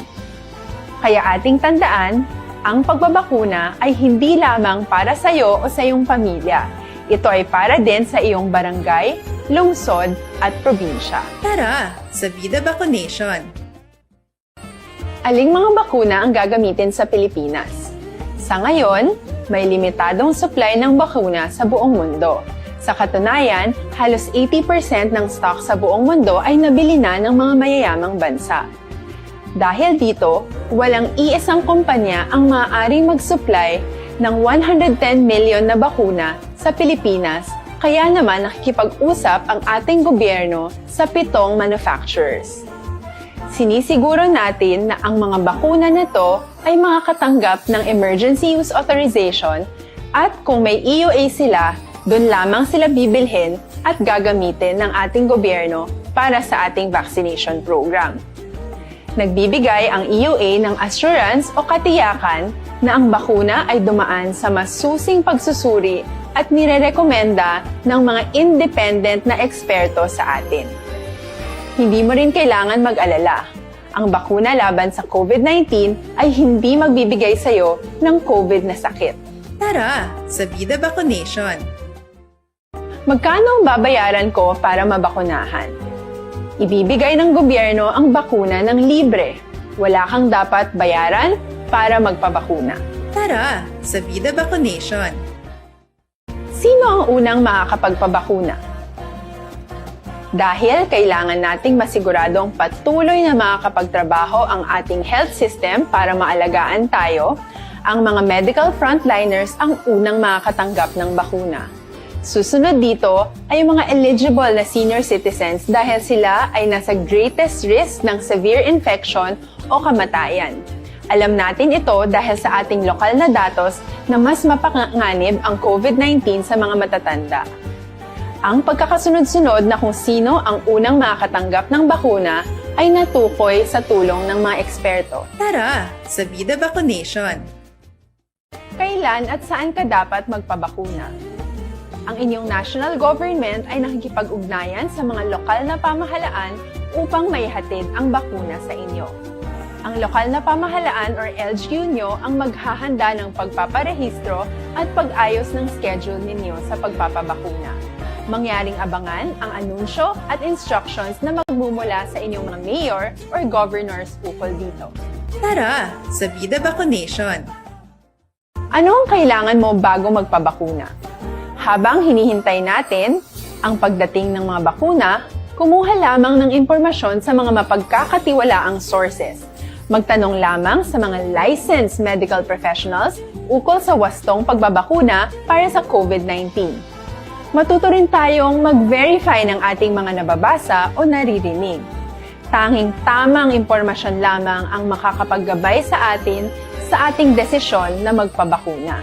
Kaya ating tandaan, ang pagbabakuna ay hindi lamang para sa iyo o sa iyong pamilya. Ito ay para din sa iyong barangay, lungsod, at probinsya. Tara, sa Vida Vaccination! Aling mga bakuna ang gagamitin sa Pilipinas? Sa ngayon, may limitadong supply ng bakuna sa buong mundo. Sa katunayan, halos eighty percent ng stock sa buong mundo ay nabili na ng mga mayayamang bansa. Dahil dito, walang iisang kumpanya ang maaaring mag-supply ng one hundred ten million na bakuna sa Pilipinas, kaya naman nakikipag-usap ang ating gobyerno sa pitong manufacturers. Sinisiguro natin na ang mga bakuna na to ay makakatanggap ng Emergency Use Authorization at kung may E U A sila, doon lamang sila bibilhin at gagamitin ng ating gobyerno para sa ating vaccination program. Nagbibigay ang E U A ng assurance o katiyakan na ang bakuna ay dumaan sa masusing pagsusuri at nirerekomenda ng mga independent na eksperto sa atin. Hindi mo rin kailangan mag-alala. Ang bakuna laban sa COVID nineteen ay hindi magbibigay sa iyo ng COVID na sakit. Tara, sa Vida Vaccination! Magkano ang babayaran ko para mabakunahan? Ibibigay ng gobyerno ang bakuna ng libre. Wala kang dapat bayaran para magpabakuna. Tara, sa Vida Vaccination! Sino ang unang makakapagpabakuna? Dahil kailangan nating masiguradong patuloy na makakapagtrabaho ang ating health system para maalagaan tayo, ang mga medical frontliners ang unang makakatanggap ng bakuna. Susunod dito ay ang mga eligible na senior citizens dahil sila ay nasa greatest risk ng severe infection o kamatayan. Alam natin ito dahil sa ating lokal na datos na mas mapanganib ang COVID nineteen sa mga matatanda. Ang pagkakasunod-sunod na kung sino ang unang makakatanggap ng bakuna ay natukoy sa tulong ng mga eksperto. Tara sa Vida Vacunation! Kailan at saan ka dapat magpabakuna? Ang inyong national government ay nakikipag-ugnayan sa mga lokal na pamahalaan upang maihatid ang bakuna sa inyo. Ang lokal na pamahalaan or L G U nyo ang maghahanda ng pagpaparehistro at pag-ayos ng schedule ninyo sa pagpapabakuna. Mangyaring abangan ang anunsyo at instructions na magmumula sa inyong mga mayor or governors ukol dito. Tara sa Vida Vacunation! Ano ang kailangan mo bago magpabakuna? Habang hinihintay natin ang pagdating ng mga bakuna, kumuha lamang ng impormasyon sa mga mapagkakatiwalaang sources. Magtanong lamang sa mga licensed medical professionals ukol sa wastong pagbabakuna para sa COVID nineteen. Matuto rin tayong mag-verify ng ating mga nababasa o naririnig. Tanging tamang impormasyon lamang ang makakapaggabay sa atin sa ating desisyon na magpabakuna.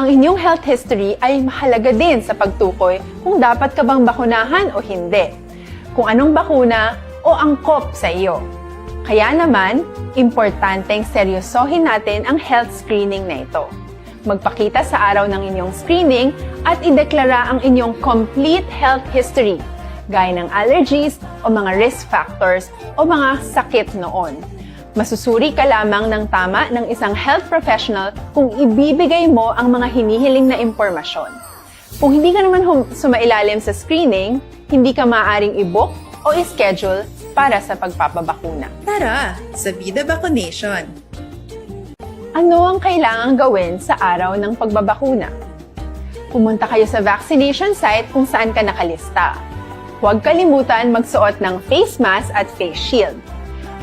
Ang inyong health history ay mahalaga din sa pagtukoy kung dapat ka bang bakunahan o hindi, kung anong bakuna o angkop sa iyo. Kaya naman, importanteng seryosohin natin ang health screening na ito. Magpakita sa araw ng inyong screening at ideklara ang inyong complete health history, gaya ng allergies o mga risk factors o mga sakit noon. Masusuri ka lamang ng tama ng isang health professional kung ibibigay mo ang mga hinihiling na impormasyon. Kung hindi ka naman hum- sumailalim sa screening, hindi ka maaaring i-book o i-schedule para sa pagpapabakuna. Tara sa Vida Vacunation! Ano ang kailangang gawin sa araw ng pagbabakuna? Pumunta kayo sa vaccination site kung saan ka nakalista. Huwag kalimutan magsuot ng face mask at face shield.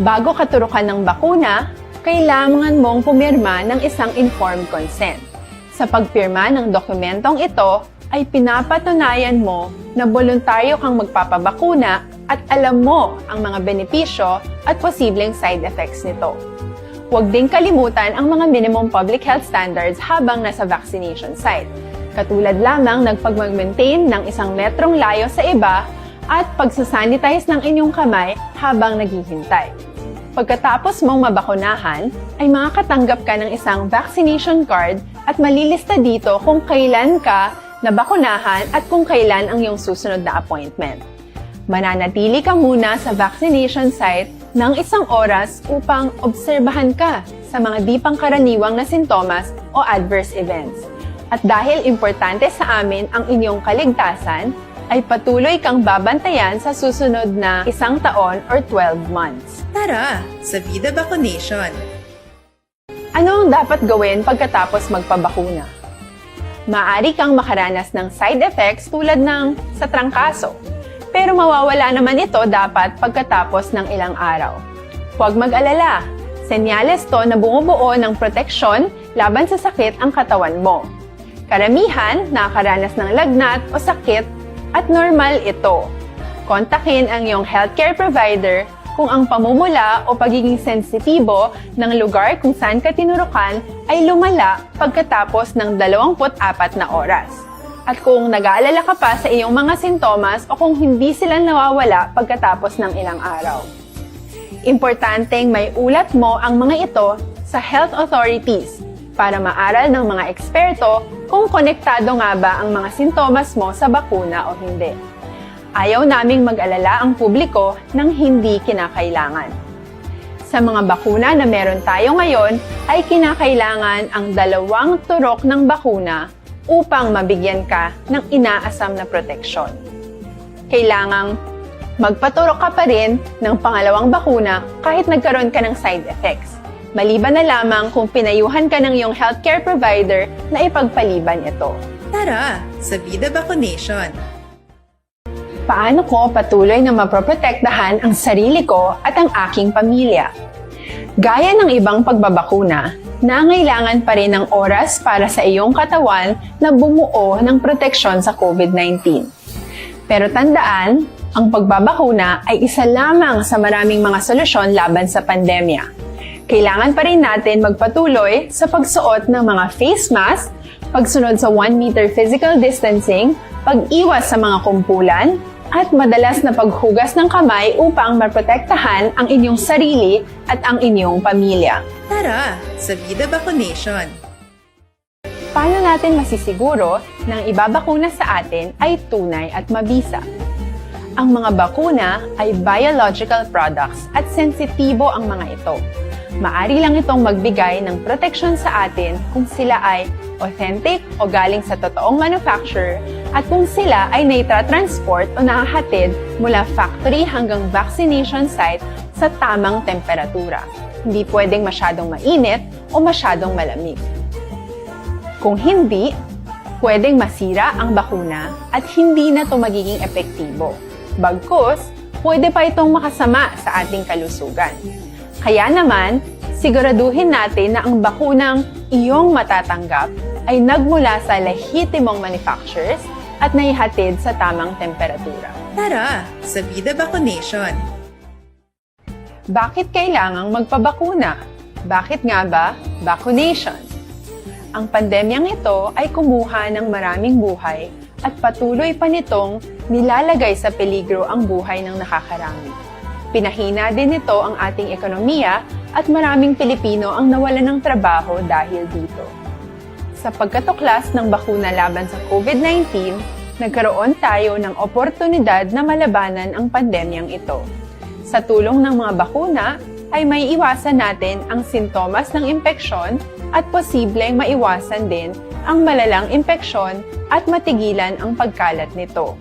Bago katurukan ng bakuna, kailangan mong pumirma ng isang informed consent. Sa pagpirma ng dokumentong ito, ay pinapatunayan mo na boluntaryo kang magpapabakuna at alam mo ang mga benepisyo at posibleng side effects nito. Huwag ding kalimutan ang mga minimum public health standards habang nasa vaccination site, katulad lamang ng pagmag-maintain ng isang metrong layo sa iba at pagsasanitize ng inyong kamay habang naghihintay. Pagkatapos mong mabakunahan, ay makakatanggap ka ng isang vaccination card at malilista dito kung kailan ka nabakunahan at kung kailan ang iyong susunod na appointment. Mananatili ka muna sa vaccination site ng isang oras upang obserbahan ka sa mga di pangkaraniwang na sintomas o adverse events. At dahil importante sa amin ang inyong kaligtasan, ay patuloy kang babantayan sa susunod na isang taon or twelve months. Tara sa Vida Vacunation! Ano ang dapat gawin pagkatapos magpabakuna? Maaari kang makaranas ng side effects tulad ng sa trangkaso, pero mawawala naman ito dapat pagkatapos ng ilang araw. Huwag mag-alala, senyales to na bumubuo ng proteksyon laban sa sakit ang katawan mo. Karamihan nakakaranas ng lagnat o sakit at normal ito. Kontakin ang iyong healthcare provider kung ang pamumula o pagiging sensitibo ng lugar kung saan ka tinurukan ay lumala pagkatapos ng dalawampu't apat na oras. At kung nag-aalala ka pa sa iyong mga sintomas o kung hindi sila nawawala pagkatapos ng ilang araw. Importanteng may ulat mo ang mga ito sa health authorities para maaral ng mga eksperto kung konektado nga ba ang mga sintomas mo sa bakuna o hindi. Ayaw naming mag-alala ang publiko ng hindi kinakailangan. Sa mga bakuna na meron tayo ngayon, ay kinakailangan ang dalawang turok ng bakuna upang mabigyan ka ng inaasam na proteksyon. Kailangang magpaturok ka pa rin ng pangalawang bakuna kahit nagkaroon ka ng side effects, maliban na lamang kung pinayuhan ka ng iyong healthcare provider na ipagpaliban ito. Tara sa Vida Vacunation! Paano ko patuloy na mapoprotektahan ang sarili ko at ang aking pamilya? Gaya ng ibang pagbabakuna, nangailangan pa rin ng oras para sa iyong katawan na bumuo ng proteksyon sa COVID nineteen. Pero tandaan, ang pagbabakuna ay isa lamang sa maraming mga solusyon laban sa pandemya. Kailangan pa rin natin magpatuloy sa pagsuot ng mga face mask, Pagsunod sa one meter physical distancing, pag-iwas sa mga kumpulan, at madalas na paghugas ng kamay upang maprotektahan ang inyong sarili at ang inyong pamilya. Tara sa Vida Vaccination! Paano natin masisiguro na ang ibabakuna sa atin ay tunay at mabisa? Ang mga bakuna ay biological products at sensitibo ang mga ito. Maari lang itong magbigay ng proteksyon sa atin kung sila ay authentic o galing sa totoong manufacturer at kung sila ay naitra-transport o nahahatid mula factory hanggang vaccination site sa tamang temperatura. Hindi pwedeng masyadong mainit o masyadong malamig. Kung hindi, pwedeng masira ang bakuna at hindi na ito magiging epektibo. Bagkus, pwede pa itong makasama sa ating kalusugan. Kaya naman, siguraduhin natin na ang bakunang iyong matatanggap ay nagmula sa lehitimong manufacturers at naihatid sa tamang temperatura. Tara sa Vida Vaccination! Bakit kailangang magpabakuna? Bakit nga ba vaccination? Ang pandemyang ito ay kumuha ng maraming buhay at patuloy pa nitong nilalagay sa peligro ang buhay ng nakakarami. Pinahina din nito ang ating ekonomiya at maraming Pilipino ang nawalan ng trabaho dahil dito. Sa pagkatuklas ng bakuna laban sa COVID nineteen, nagkaroon tayo ng oportunidad na malabanan ang pandemyang ito. Sa tulong ng mga bakuna, ay maiiwasan natin ang sintomas ng impeksyon at posibleng maiwasan din ang malalang impeksyon at matigilan ang pagkalat nito.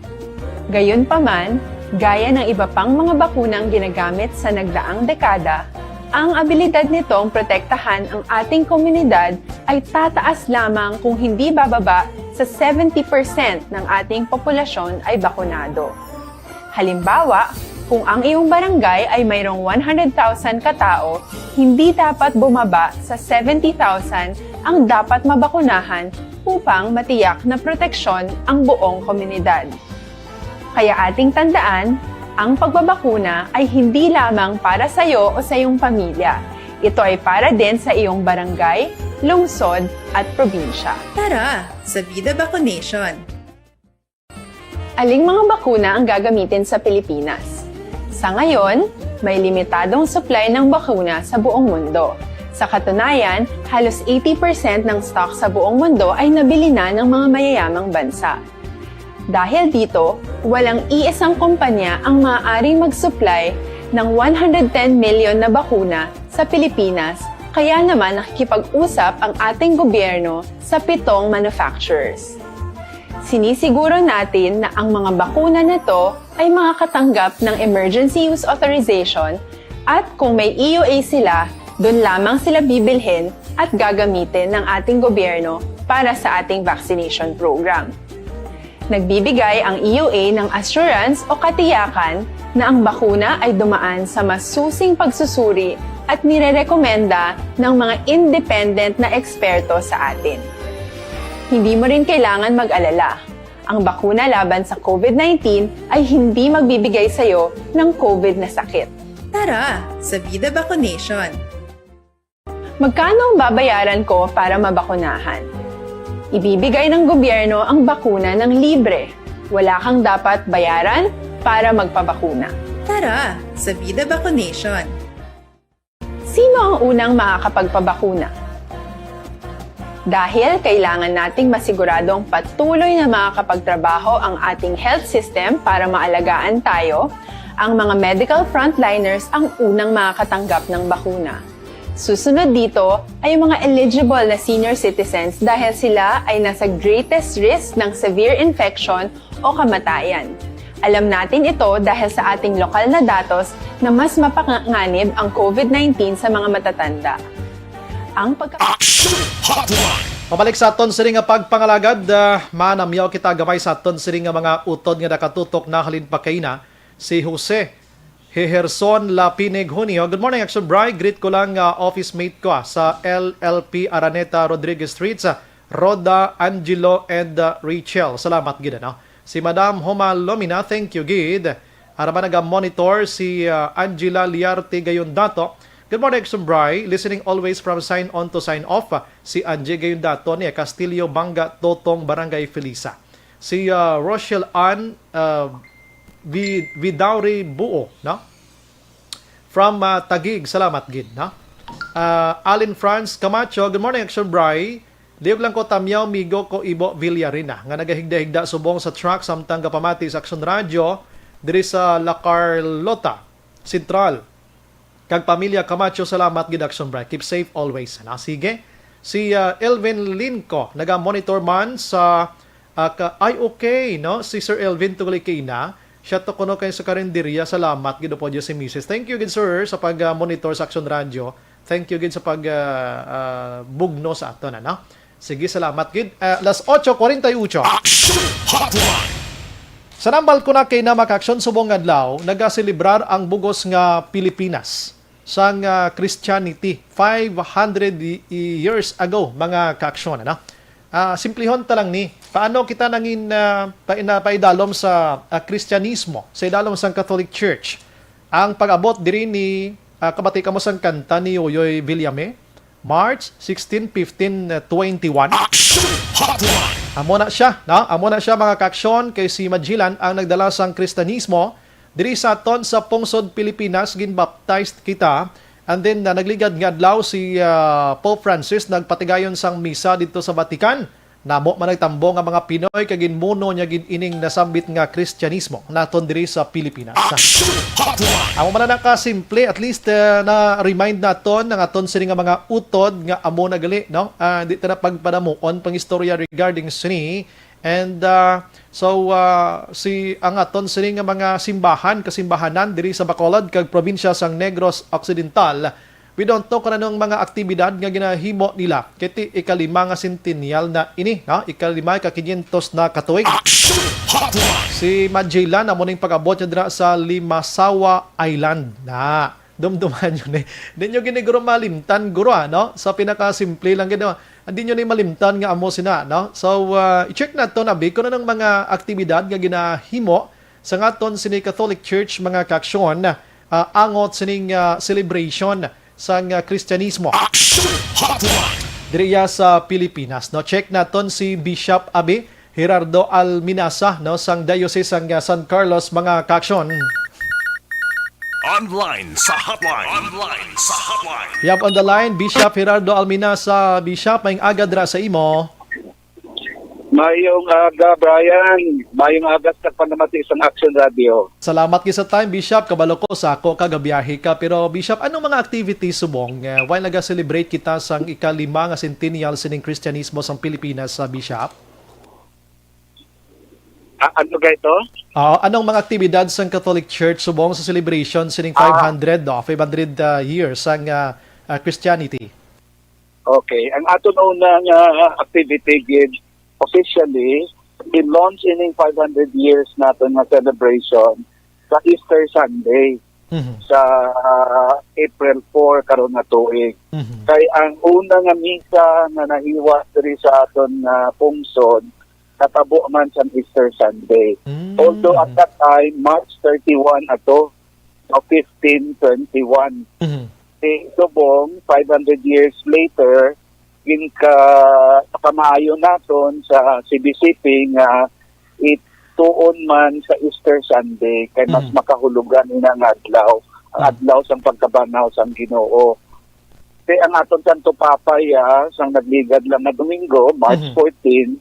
Gayunpaman, gaya ng iba pang mga bakunang ginagamit sa nagdaang dekada, ang abilidad nitong protektahan ang ating komunidad ay tataas lamang kung hindi bababa sa seventy percent ng ating populasyon ay bakunado. Halimbawa, kung ang iyong barangay ay mayroong one hundred thousand katao, hindi dapat bumaba sa seventy thousand ang dapat mabakunahan upang matiyak na proteksyon ang buong komunidad. Kaya ating tandaan, ang pagbabakuna ay hindi lamang para sa iyo o sa iyong pamilya. Ito ay para din sa iyong barangay, lungsod, at probinsya. Tara sa Vida Vaccination! Aling mga bakuna ang gagamitin sa Pilipinas? Sa ngayon, may limitadong supply ng bakuna sa buong mundo. Sa katunayan, halos eighty percent ng stock sa buong mundo ay nabili na ng mga mayayamang bansa. Dahil dito, walang iisang kumpanya ang maaaring mag-supply ng one hundred ten million na bakuna sa Pilipinas, kaya naman nakikipag-usap ang ating gobyerno sa pitong manufacturers. Sinisiguro natin na ang mga bakuna na to ay makakatanggap ng emergency use authorization at kung may E U A sila, doon lamang sila bibilhin at gagamitin ng ating gobyerno para sa ating vaccination program. Nagbibigay ang E U A ng assurance o katiyakan na ang bakuna ay dumaan sa masusing pagsusuri at nirerekomenda ng mga independent na eksperto sa atin. Hindi mo rin kailangan mag-alala. Ang bakuna laban sa COVID nineteen ay hindi magbibigay sa iyo ng COVID na sakit. Tara sa Vida Vaccination! Magkano ang babayaran ko para mabakunahan? Ibibigay ng gobyerno ang bakuna ng libre. Wala kang dapat bayaran para magpabakuna. Tara sa Vida Vaccination! Sino ang unang makakapagpabakuna? Dahil kailangan nating masiguradong patuloy na makakapagtrabaho ang ating health system para maalagaan tayo, ang mga medical frontliners ang unang makakatanggap ng bakuna. Susunod dito ay ang mga eligible na senior citizens dahil sila ay nasa greatest risk ng severe infection o kamatayan. Alam natin ito dahil sa ating lokal na datos na mas mapanganib ang COVID nineteen sa mga matatanda. Ang pagka- Action Hotline! Pabalik sa aton sini nga pagpangalagad, ah, manamyaw kita gamay sa aton sini nga mga utod nga nakatutok na halin pa kaina, si Jose Heherson Lapinig Junio. Good morning, Action Bri. Greet ko lang, ah, office mate ko, ah, sa L L P Araneta Rodriguez Street, sa Rhoda, Angelo, and, ah, Rachel. Salamat gid, ano? Si Madam Homa Lomina, thank you gid. Ara man naga-monitor si, ah, Angela Liarte Gayondato, Good morning, Action Bri. Listening always from sign on to sign off. Si Angie Gayundato ni Castillo Banga Totong, Barangay Felisa. Si, ah, Rochelle Ann, ah, Vi-, Vidauri Buo, no? From, ah, Taguig, salamat gid, no? Ah, Alin Franz Camacho, good morning, Action Bri. Liog lang ko, Tamyaw Migo ko Ibo Villarina, nga nagahigda-higda subong sa truck samtang gapamati sa Action Radio diri sa La Carlota Central. Kag pamilya Camacho, salamat gid, Action Bri. Keep safe always, na. Sige. Si, ah, Elvin Linco, naga-monitor man sa, ah, ka-, ay, okay, no? Si Sir Elvin tungod kay ina, siya to kuno kay sa karinderya. Salamat gid po, Diyos si Misis. Thank you gid, sir, sa pag, ah, monitor sa Action Radio. Thank you gid sa pag, ah, ah, bugno sa aton, ano? Sige, salamat gid. Ah, las ocho cuarenta y ocho. Action Hotline! Sa nambal ko na kay na makaaksyon subong nga adlaw, nagaselebrar ang bugos nga Pilipinas sang, ah, Christianity five hundred y-, years ago, mga kaaksyon, ano? Ah, simplihon ta lang ni, paano kita nangin, ah, pa-, na-, paidalom sa, ah, Kristyanismo, sa idalom sang Catholic Church? Ang pag-abot diri ni, ah, kabati kamo sang kanta ni Yoyoy Villame, March sixteen, fifteen, twenty-one. Action Hotline! Amo na siya, no? Amo na siya, mga kaaksyon, kay si Magellan ang nagdala sang Kristiyanismo diri sa aton sa pungsod Pilipinas, ginbaptized kita. And then, ah, nagligad nga adlaw si, ah, Pope Francis nagpatigayon sang misa didto sa Vatican. Namo man nagtambong nga mga Pinoy kag ginmuno niya gid ining nasambit nga Kristiyanismo naton diri sa Pilipinas. Action Hotline! Amo man na ka simple, at least, eh, na-remind naton ang aton sini nga mga utod nga amo na gali, no? Ah, di ta na pagpadamuon pang istorya regarding sini. And, ah, so, ah, si, ang aton sini nga mga simbahan, kasimbahanan diri sa Bacolod kag probinsya sang Negros Occidental, we don't know kung anong mga aktibidad nga ginahimo nila. Kay ti ikalima nga centennial na ini, no? Ikalima, ika-quinientos na ka tuig. Action Hotline! Si Magellan, amo ning pag-abot niya dira sa Limasawa Island na. Dumduman niyo ni. Di niyo gini guro malimtan, guro, ah, no? Sa pinakasimple lang gid, no? Di niyo ni malimtan nga amo sina, no? So, ah, i-check naton abi kung anong mga aktibidad nga ginahimo sa ngaton sini Catholic Church, mga kaaksyon, ah, angot sining, ah, celebration sang, ah, Kristyanismo. Action Hotline! Diri iya sa Pilipinas, no? Check naton si Bishop abi Gerardo Alminaza, no, sang Diocese sang, ah, San Carlos, mga kaaksyon. Online sa hotline. Online sa hotline. Yap, on the line, Bishop Gerardo Alminaza. Bishop, maayong aga dira sa imo. Mayong aga, Brian. Mayong aga sa panamati sang Action Radio. Salamat gid sa time, Bishop. Kabalo ko, sa ako ka, gabiyahe ka. Pero, Bishop, anong mga activities subong, eh, while naga-celebrate kita sang ikalima nga centennial sining Kristyanismo sang Pilipinas, sa Bishop? Ah, ano ga ito? Ah, anong mga aktibidad sang Catholic Church subong sa celebration sining Ah. five hundred, no? Five hundred, ah, years sang, ah, ah, Christianity? Okay. Ang aton una nga activity gid, officially, i-launch ining five hundred years naton nga celebration sa Easter Sunday, Mhm. sa, ah, April four karon nga tuig. Mhm. Kay ang una nga misa nga nahiwas diri sa aton nga pungsod natabo man sang Easter Sunday. Mm. Although at that time, March thirty-one ato, no, fifteen twenty-one. Mhm. Si Subong, five hundred years later, ginka-, kamaayo naton sa C B C P nga ituon man sa Easter Sunday kay mas Mhm. makahulugan ina nga adlaw, ang Mm. adlaw sang pagkabanhaw sang Ginoo. Kay ang aton Santo Papa, ya, sang nagligad lang nga Domingo, March Mhm. fourteen,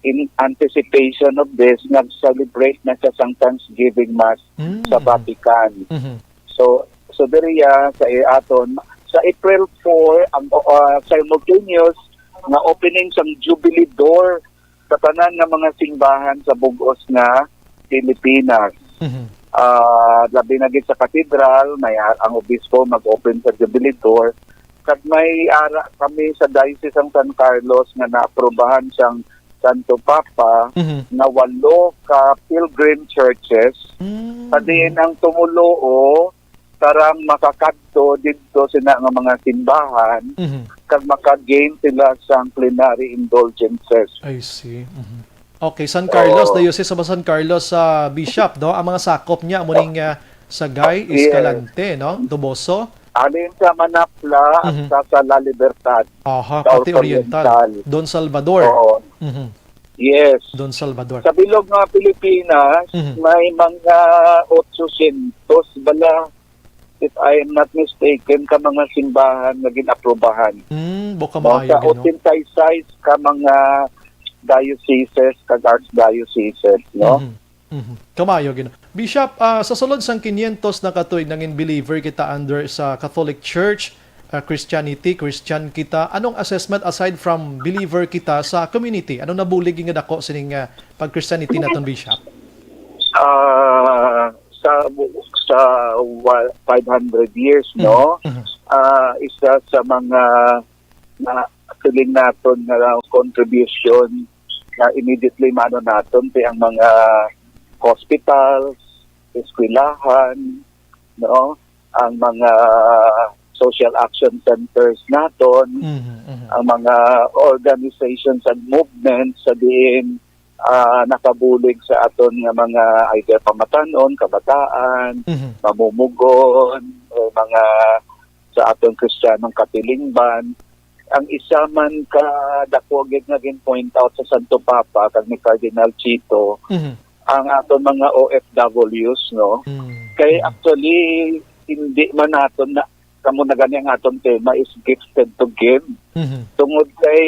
in anticipation of this, nag-celebrate na siya sang Thanksgiving Mass Mm. sa Vatican. Mhm. So, so diri ya sa i-, aton, sa April four, ang, uh, simultaneous nga opening sang Jubilee Door sa tanan nga mga simbahan sa bug-os nga Pilipinas. Mhm. Ah, labi na gid sa katedral, may a-, ang obispo mag-open sa Jubilee Door. Kag may ara kami sa Diocese sang San Carlos nga naaprubahan sang Santo Papa Mhm. nga walo ka pilgrim churches, Mm. sa diin ang tumuluo karang makakadto didto sina nga mga simbahan, Mhm. kag maka-gain sila sang plenary indulgences. I see. Mhm. Okay, San Carlos, Oo. Diocese of San Carlos, sa Bishop, no? Ang mga sakop niya, amo ning, ah, Sagay, Yes. Escalante, no? Toboso, Alin sa Manapla at Mhm. sa, sa La Libertad, Aha, sa pati Oriental. Oriental. Don Salvador. Oo. Mhm. Yes. Don Salvador. Sa bilog nga Pilipinas, Mhm. may mga otsosyentos bala, if I am not mistaken, ka mga simbahan nga gin-aprobahan. Mm, baka No, maayo sa gid, no? Otsisisay ka mga dioceses kag archdioceses, no? Mhm. Mhm. Kamayo, Gino. Bishop, ah, sa sulod sang quinientos na ka tuig nangin believer kita under sa Catholic Church, ah, Christianity, Christian kita. Anong assessment aside from believer kita sa community? Anong nabulig nga dako sining, ah, pag-Christianity naton, Bishop? Ah, sa, sa wa-, five hundred years, Mhm. no? Mhm. Ah, isa sa mga na feeling naton nga contribution na immediately mano naton ti ang mga hospitals, eskwelahan, no? Ang mga social action centers naton, Mhm, mhm. ang mga organizations and movements sa diin, ah, nakabulig sa aton nga mga either pamatanon, kabataan, Mhm. mamumugon, o mga sa aton Kristiyanong katilingban. Ang isa man ka dako gid nga gin-point out sa Santo Papa kag ni Cardinal Chito, Mhm. ang aton mga O F Ws, no? Mm. Kay Mm. actually, hindi man naton na, kamo na gani ang aton tema is gifted to give. Mhm. Tungod kay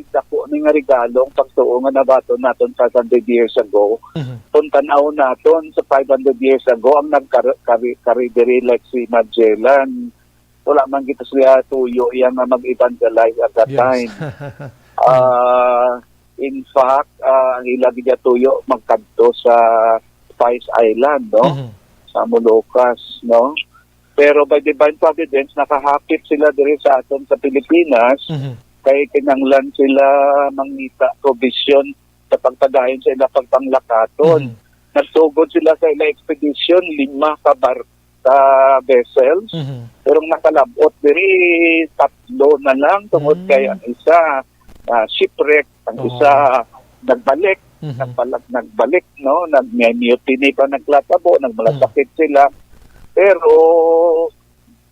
dako ni nga regalo ang pagtuo nga nabaton naton five hundred years ago. Mhm. Kung tan-aw naton sa five hundred years ago, ang nagkar-, kari-, kari diri like si Magellan, wala man kita siya tuyo iya nga mag-evangelize at that Yes. time. Mm. Ah, in fact, ah, ang ila gid tuyo magkadto sa Spice Island, no? Mhm. Sa Moluccas, no? Pero by divine providence, nakahapit sila diri sa aton sa Pilipinas, Mhm. kay kinahanglan sila mangita provision sa pagpadayon sa ila pagpanglakaton. Mhm. Nagsugod sila sa ila expedition, lima ka bar-, ka vessels. Mhm. Pero ang nakalab-ot diri, tatlo na lang, tungod Mm. kay ang isa, ah, shipwreck, ang Oo. isa nagbalik, Mhm. nagbalag-, nagbalik, no? Nag-, may mutiny pa naglatabo, nagmalasakit Mm. sila. Pero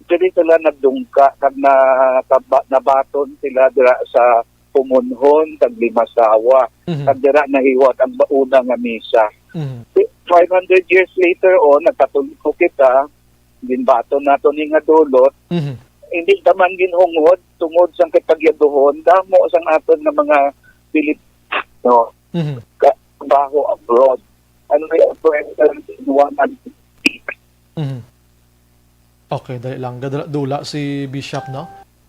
diri sila nagdungka, kag nakaba-, nabaton sila dira sa Pumunhon kag Limasawa. Mhm. Kag dira nahiwat ang bauna nga misa. Mhm. Five hundred years later on, nagkatoliko kita, ginbaton nato ni nga dulot. Mhm. Hindi ta man ginhungod tungod sang kay pagyaduhon, damo sang aton nga mga Pilipino Mhm. ka trabaho abroad. Ano may presence in one hundred Mhm. Okay, dali lang. Gadula-, dula si Bishop, no?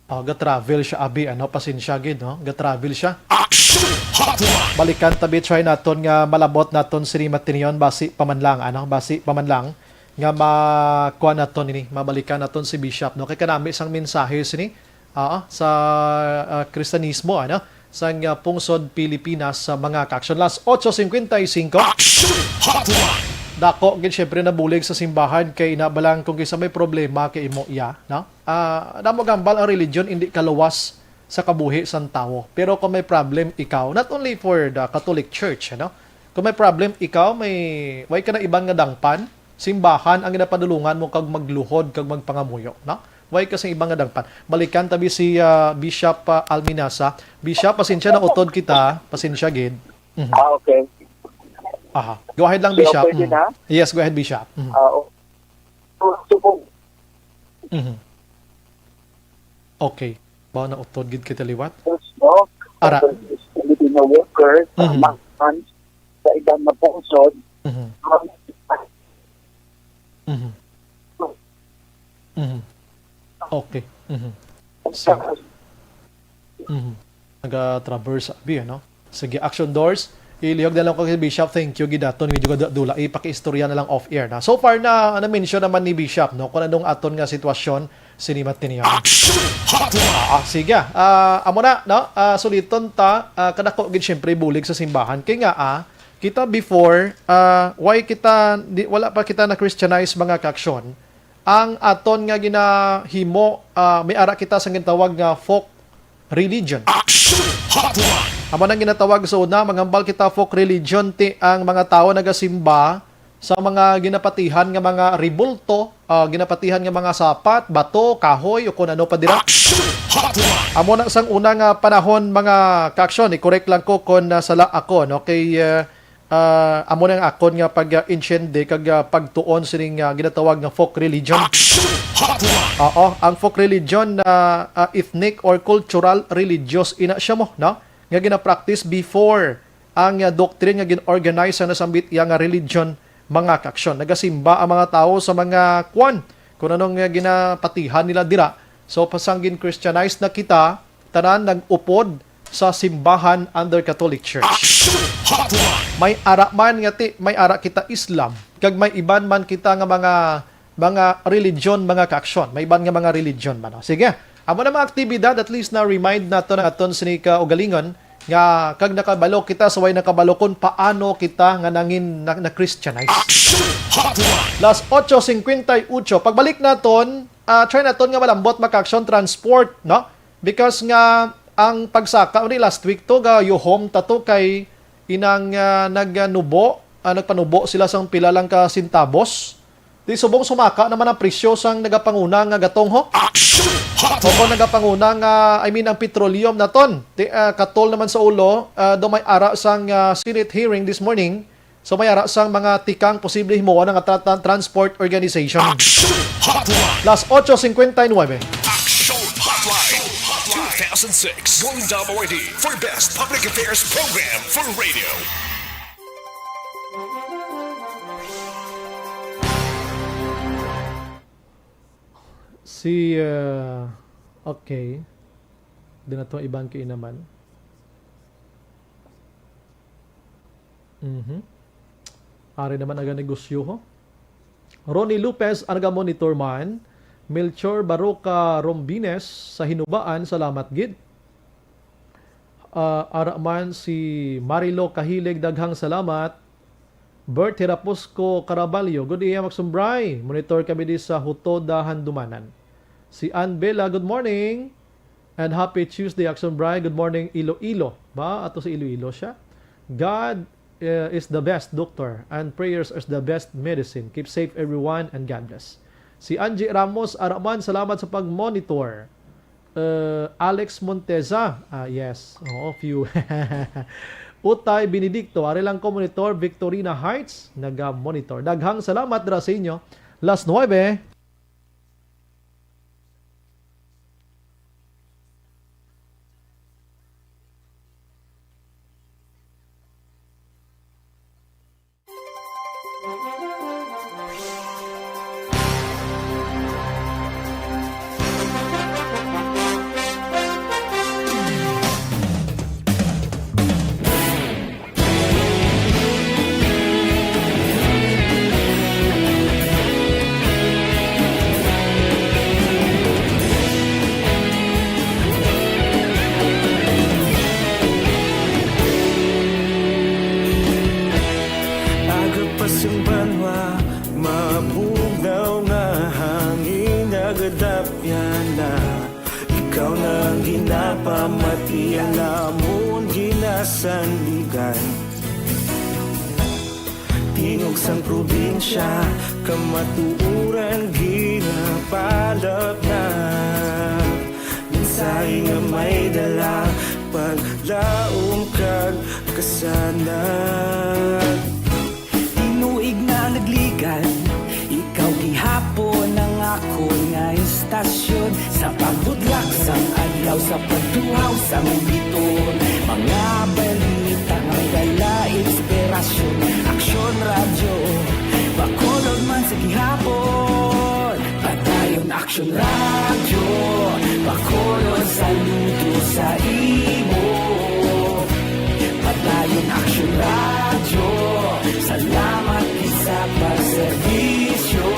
Ah, ga-travel siya, abi, ano? Pasensya gid, no? Ga-travel siya. Action Hotline! Balikan tabi, try naton nga malabot naton si Rima Tinion, basi pa man lang, ano? Basi pa man lang nga makuha naton ini, mabalikan naton si Bishop, no? Kay kanami sang mensahe sini, ah, sa, ah, Kristiyanismo, ano? Sang, ah, pungsod Pilipinas sa mga ka-action. Las otso cincuenta y cinco. Action Hotline! Dako gid, syempre, nabulig sa simbahan kay ina ba lang kung kinsa may problema kay imo iya, no? Ah, damo gambal ang religion, hindi kaluwas sa kabuhi sang tawo. Pero kung may problem ikaw, not only for the Catholic Church, ano? Kung may problem ikaw, may, way ka na iban nga dangpan, simbahan ang ginapadulungan mo kag magluhod kag magpangamuyo, no? Way ka sa iban nga dangpan. Balikan tabi si, ah, Bishop, ah, Alminasa. Bishop, pasensya na utod kita. Pasensya gid. Mhm. Ah, okay. Aha. Go ahead lang, Bishop. Okay din, Mhm. ha? Yes, go ahead, Bishop. Mhm. Ah, o-, o-, o-, Mhm. Okay. Ba na utod gid kita liwat? Yes, no? Ara. Filipino workers, Mhm. mga fans sa iban nga pungsod. Mhm. Mhm. Mhm. Okay. Mhm. So, mhm. Naga-traverse abi, ano? Sige, Action Doors. Ilihog na lang ko kay Bishop. Thank you, gidaton. Medyo gada-, dula. Ipakiistorya na lang off-air na. So far na, na-mention naman ni Bishop, no? Kung anong aton nga sitwasyon, sinimat ninyo. Action Hotline! Ah, ah, sige. Ah, amo na, no? Ah, suliton ta, ah, kadako gid, syempre, bulig sa simbahan. Kay nga, ah, kita before, ah, why kita, di, wala pa kita na-Christianize, mga ka-action. Ang aton nga ginahimo, ah, may ara kita sang gintawag nga folk religion. Action Hotline! Amo nang ginatawag sa una, manghambal kita folk religion, ti ang mga tawo nagasimba sa mga ginapatihan nga mga rebulto, ah, ginapatihan nga mga sapat, bato, kahoy, o kung ano pa dira. Action Hotline! Amo na sang una nga panahon, mga kaaksyon, i-correct lang ko kung, ah, sala ako, no? Kay, ah, ah, amo na ang akon nga pag-, ah, intiende kag, ah, pagtuon sining, ah, ginatawag nga folk religion. Action Hotline! Oo, ang folk religion na, ah, ethnic or cultural religious ina siya mo, no? Nga ginapractice before ang, ah, doctrine nga gin-organize sang nasambit iya nga religion, mga kaaksyon. Nagasimba ang mga tawo sa mga kwan, kung anong, ah, ginapatihan nila dira. So, pasang gin-Christianize na kita, tanan nag-upod sa simbahan under Catholic Church. Action Hotline! May ara man nga ti, may ara kita Islam, kag may iban man kita nga mga, mga religion, mga kaaksyon. May iban nga mga religion man, no? Sige, amo na mga aktibidad, at least na-remind nato ang aton sini ka ugalingon nga kag nakabalo kita sa way nakabalo kung paano kita nga nangin na, na Christianize. Action Hotline! Las ocho cincuenta y ocho. Pagbalik naton, ah, try naton nga malambot, mga kaaksyon, transport, no? Because nga ang pagsaka ni last week to, ga yuhom ta to kay inang, ah, nagnubo, ah, nagpanubo sila sang pila lang ka sintabos. Di subong sumaka naman ang presyo sang nagapanguna nga gatong, ho? Action Hotline! Opo, nagapanguna nga, I mean, ang petroleum naton. Di, ah, katol naman sa ulo, ah, do may ara sang, ah, Senate hearing this morning. So may ara sang mga tikang posible himuon nga tra-, tra-, transport organization. Action Hotline! Las ocho cincuenta y nueve. Action Hotline two thousand six Golden Dome Awardee for Best Public Affairs Program for Radio. Si, uh, okay. Di na to ibang kainaman. Mhm. Ari naman ang negosyo, ho. Ronnie Lopez, ang naga-monitor man. Melchor Baroca Rombines sa Hinubaan, salamat gid. Ah, ara man si Marilo Kahilig, daghang salamat. Bert Hiraposco Caraballo, good day, Max Umbray. Monitor kami di sa Hutoda, Handumanan. Si Ann Bella, good morning. And happy Tuesday, Action Bray. Good morning, Iloilo. Ba, ato sa Iloilo siya. God, eh, is the best doctor, and prayers is the best medicine. Keep safe, everyone, and God bless. Si Angie Ramos, ara man, salamat sa pag-monitor. Uh, Alex Monteza, ah, yes. Oo, few. Utay Benedicto, ari lang ko monitor, Victorina Heights, naga-monitor. Daghang salamat dira sa inyo. Las nuebe. Aga pa sang banwa, mabugnaw nga hangin nagadapyan na. Ikaw na ang ginapamati, ang amon ginasandigan. Tingog sang probinsya, kamatuoran ginapalap na. Mensahe nga may dala, paglaom kag kasanag. Tinuig na nagligan, ikaw gihapon ang akon nga istasyon. Sa pagbudlak sang adlaw, sa pagtuhaw sang biton, mga balita nga may dala inspirasyon. Aksyon Radyo, Bacolod man sa gihapon. Padayon Aksyon Radyo, Bacolod, saludo sa imo. Padayon Aksyon Radyo, salamat gid sa pagserbisyo.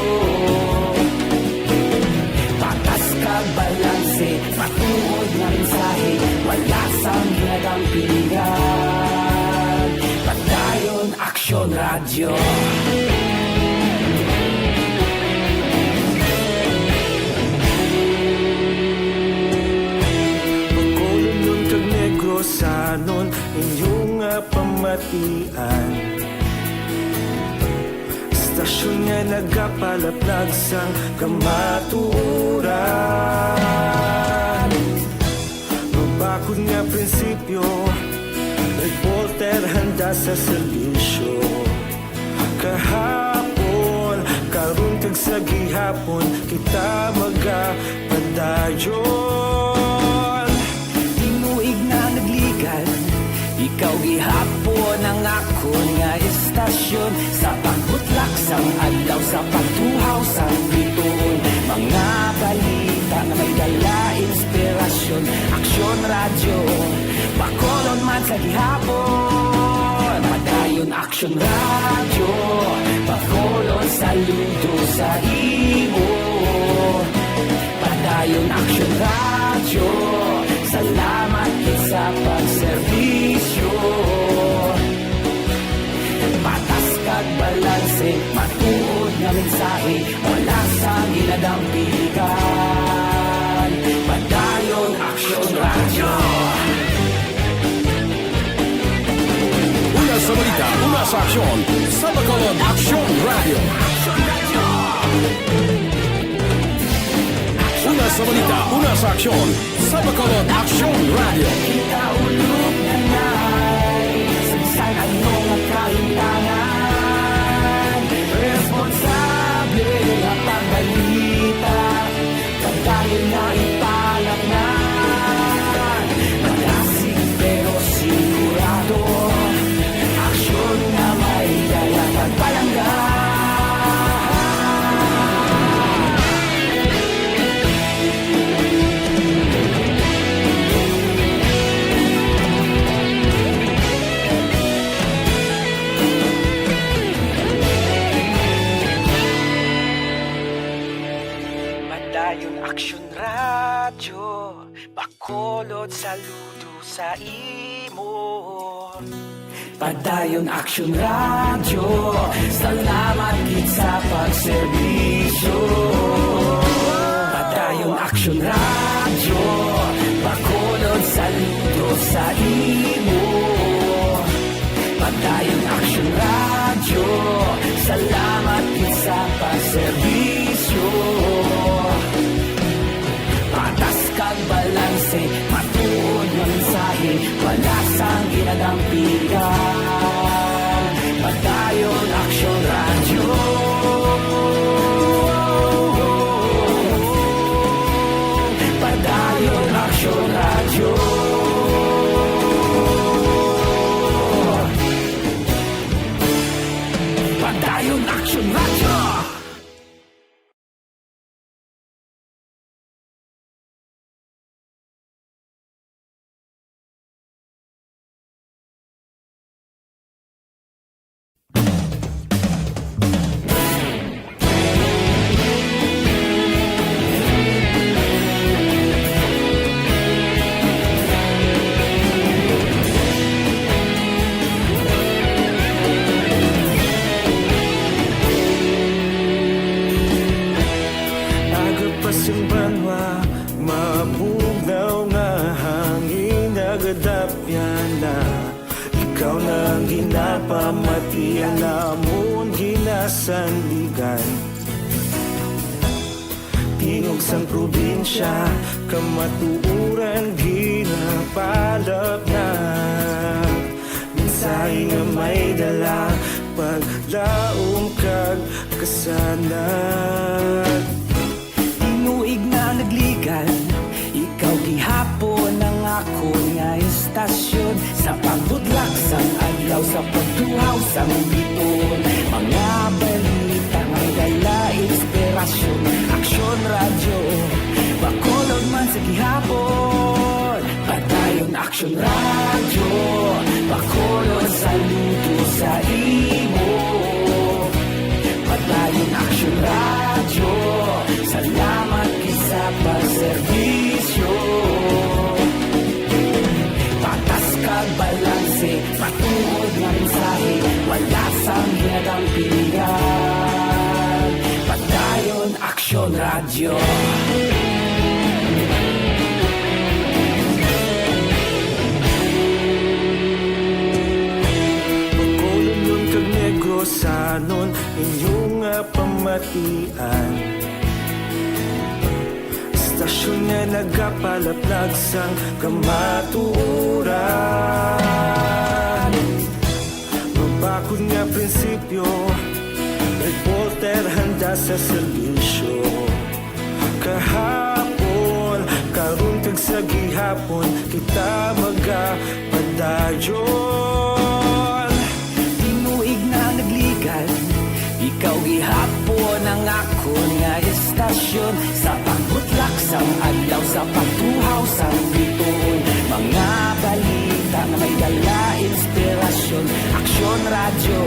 Patas kag balanse, matuod nga mensahe, wala sang ginagampingan. Padayon Aksyon Radyo. Bacolodnon kag Negrosanon, inyo nga pamatian. Istasyon nga nagapalaplag sang kamatuoran. Mabakod nga prinsipyo, reporter handa sa serbisyo. Kahapon, karon kag sa gihapon, kita magapadayon. Tinuig na nagligan, ikaw gihapon ang akon nga istasyon. Sa pagbutlak sang adlaw, sa pagtuhaw sang bituon, mga balita nga may dala inspirasyon. Aksyon Radyo, Bacolod man sa gihapon. Padayon Aksyon Radyo, Bacolod, saludo sa imo. Padayon Aksyon Radyo, salamat gid sa pagserbisyo. Patas kag balanse, matuod nga mensahe, wala sang ginadampigan. Padayon Aksyon Radyo. Una sa balita, una sa aksyon, sa Bacolod Aksyon Radyo. Una sa balita, una sa aksyon, sa Bacolod Aksyon Radyo. Kita ulog na nai, sa bisan ano nga kahintangan, responsable nga pagbalita. Padayon nga ipalatnan, madasig pero sigurado, aksyon nga may dala pagpalangga. Padayon Aksyon Radyo, Bacolod, saludo sa imo. Padayon Aksyon Radyo, salamat gid sa pagserbisyo. Padayon Aksyon Radyo, Bacolod, saludo sa imo. Padayon Aksyon Radyo, salamat gid sa pagserbisyo. Patas kag balanse, matuod nga mensahe, wala sang ginadampigan. Padayon Aksyon Radyo. Padayon Aksyon Radyo. Padayon Aksyon Radyo. Agapas ang banwa, mabugnaw nga hangin nagadapyan na. Ikaw na ang ginapamati, ang amon ginasandigan. Tingog sang probinsya, kamatuoran ginapalapnag. Mensahe nga may dala, paglaom kag kasanag. Tinuig na nagligan, ikaw gihapon ang akon nga istasyon. Sa pagbutlak sang adlaw, sa pagtuhaw sang bituon, mga balita nga may dala inspirasyon. Aksyon Radyo, Bacolod man sa gihapon. Padayon Aksyon Radyo, Bacolod, saludo sa imo. Padayon Aksyon Radyo, salamat gid sa pagserbisyo. Patas kag balanse, matuod nga mensahe, wala sang ginadampigan. Padayon Aksyon Radyo. Bacolodnon kag Negrosanon, Inyo nga pamatian, istasyon nga nagapalaplag sang kamatuoran. Mabakod nga prinsipyo, reporter handa sa serbisyo. Kahapon, karon kag sa gihapon, kita magapadayon. Tinuig na nagligad, ikaw gihapon ang akon nga istasyon. Sa pagbutlak sang adlaw, sa pagtuhaw sang bituon, mga balita nga may dala inspirasyon. Aksyon Radyo,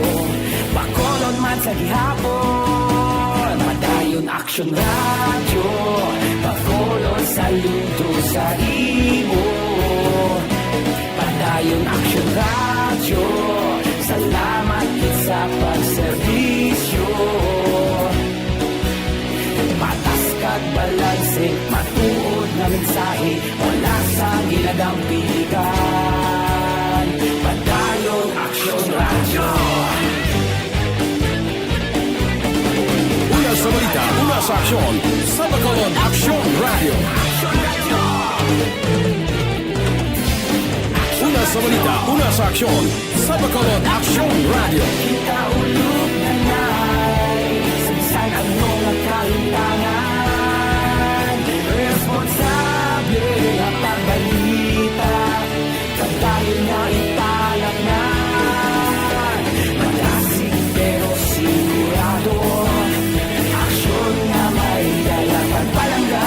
Bacolod man sa gihapon. Padayon Aksyon Radyo, Bacolod, saludo sa imo. Padayon Aksyon Radyo, salamat gid sa pagserbisyo. Patas kag balanse, matuod nga mensahe, wala sang ginadampigan. Padayon Aksyon Radyo. Una sa balita, una sa aksyon, sa Bacolod Aksyon Radyo. Una sa balita, una sa aksyon, sa Bacolod Aksyon Radyo. Kita ulog na nay, sa bisan ano nga kahitangan, responsable nga pagbalita. Pagdayon nga italaknan, malasig pero sigurado. Aksyon nga may dala pagpalangga.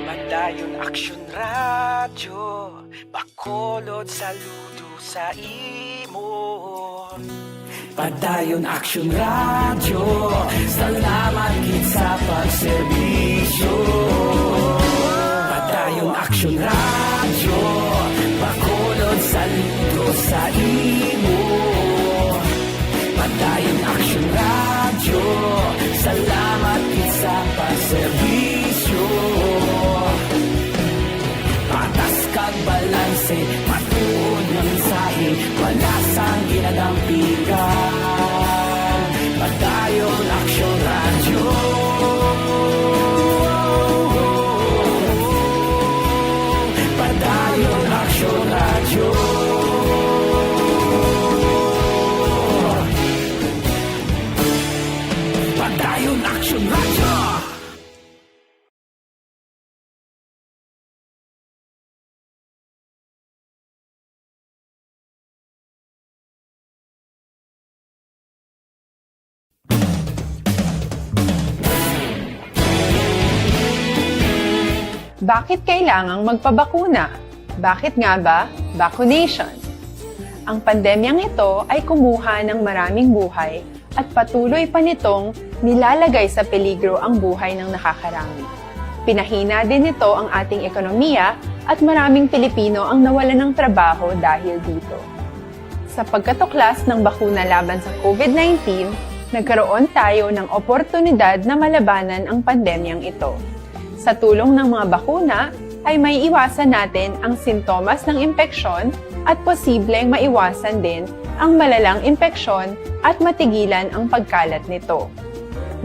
Padayon Aksyon Radyo, Bacolod, saludo sa imo. Padayon Aksyon Radyo, salamat gid sa pagserbisyo. Padayon Aksyon Radyo, Bacolod, saludo sa imo. Padayon Aksyon Radyo, salamat gid sa pagserbisyo. Patas kag balanse, matuod nga mensahe, wala sang ginadampigan. Padayon Aksyon Radyo. Padayon Aksyon Radyo. Padayon Aksyon Radyo. Bakit kailangang magpabakuna? Bakit nga ba vaccination? Ang pandemyang ito ay kumuha ng maraming buhay at patuloy pa nitong nilalagay sa peligro ang buhay ng nakakarami. Pinahina din nito ang ating ekonomiya at maraming Pilipino ang nawalan ng trabaho dahil dito. Sa pagkatuklas ng bakuna laban sa COVID nineteen, nagkaroon tayo ng oportunidad na malabanan ang pandemyang ito. Sa tulong ng mga bakuna, ay maiiwasan natin ang sintomas ng impeksyon at posibleng maiwasan din ang malalang impeksyon at matigilan ang pagkalat nito.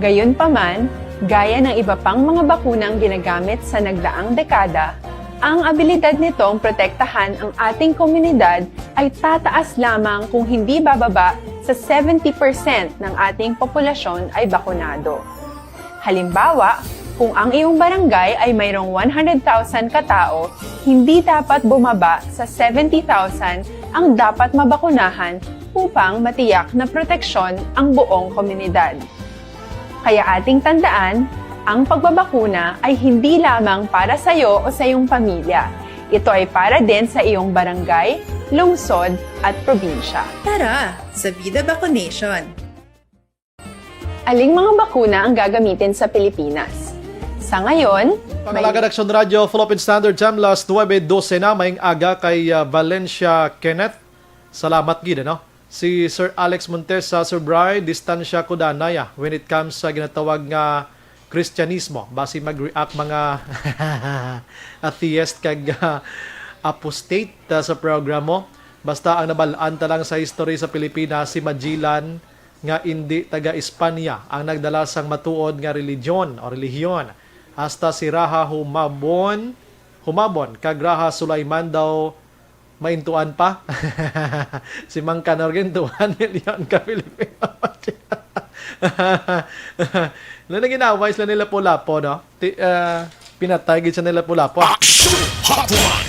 Gayunpaman, gaya ng iba pang mga bakunang ginagamit sa nagdaang dekada, ang abilidad nitong protektahan ang ating komunidad ay tataas lamang kung hindi bababa sa seventy percent ng ating populasyon ay bakunado. Halimbawa, kung ang iyong barangay ay mayroong one hundred thousand katao, hindi dapat bumaba sa seventy thousand ang dapat mabakunahan upang matiyak na proteksyon ang buong komunidad. Kaya ating tandaan, ang pagbabakuna ay hindi lamang para sa iyo o sa iyong pamilya. Ito ay para din sa iyong barangay, lungsod, at probinsya. Tara, sa Vida Vaccination! Aling mga bakuna ang gagamitin sa Pilipinas? Sa ngayon, may Pangalagad Aksyon Radyo, Philippine Standard Time, las nuebe dose na, maayong aga kay, ah, Valencia Kenneth. Salamat gid, ano? Si Sir Alex Montesa, Sir Bry, distansya ko danay, ah, when it comes sa ginatawag nga Kristyanismo. Basi mag-react mga atheist kag, ah, apostate, ah, sa programo. Basta ang nabalaan ta lang sa history sa Pilipinas, si Magellan nga indi taga Espanya ang nagdala sang matuod nga religion o relihiyon. Hasta si Raha Humabon, Humabon kag Raha Sulaiman daw maintuan pa. Si Mang Kanor gintuan milyon ka Pilipino. Ano na ginaway sila nila Lapu-Lapu, no? Ti, ah, pinatay gid sa nila Lapu-Lapu. Action Hotline!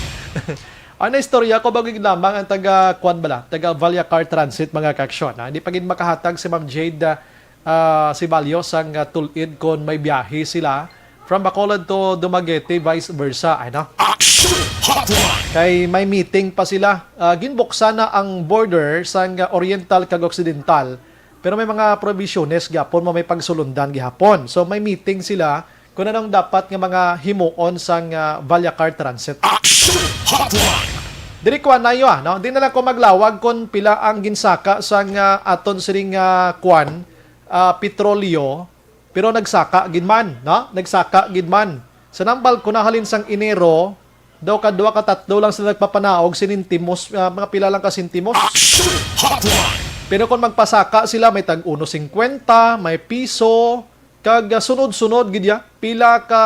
Ang istorya ko, bago gid lamang ang taga, kwan bala, taga Vallecar Transit, mga kaaksyon, ha? Hindi pa gid makahatag si Ma'am Jade, ah, ah, Sibalyo sang, ah, tulid kon may biyahe sila from Bacolod to Dumaguete, vice versa, ay, no? Action Hotline! Kay may meeting pa sila. Ah, ginbuksan na ang border sang, ah, oriental kag occidental, pero may mga prohibiciones gyapon mo may pagsulundan gihapon. So may meeting sila kung anong dapat nga mga himuon sang, ah, Vallecar Transit. Action Hotline! Diri kuan na yo, ah, no? Di na lang ko maglawag kung pila ang ginsaka sang, ah, aton sining, ah, kuan, ah, petrolyo, pero nagsaka gid man, no? Nagsaka gid man. Sa nambal ko na halin sang Enero, daw kadwa ka tatlo lang sila nagpapanaog sinintimos, ah, mga pila lang ka sentimos. Action Hotline! Pero kung magpasaka sila, may tag uno singkwenta, may piso, kag, ah, sunod-sunod gid ya. Pila ka,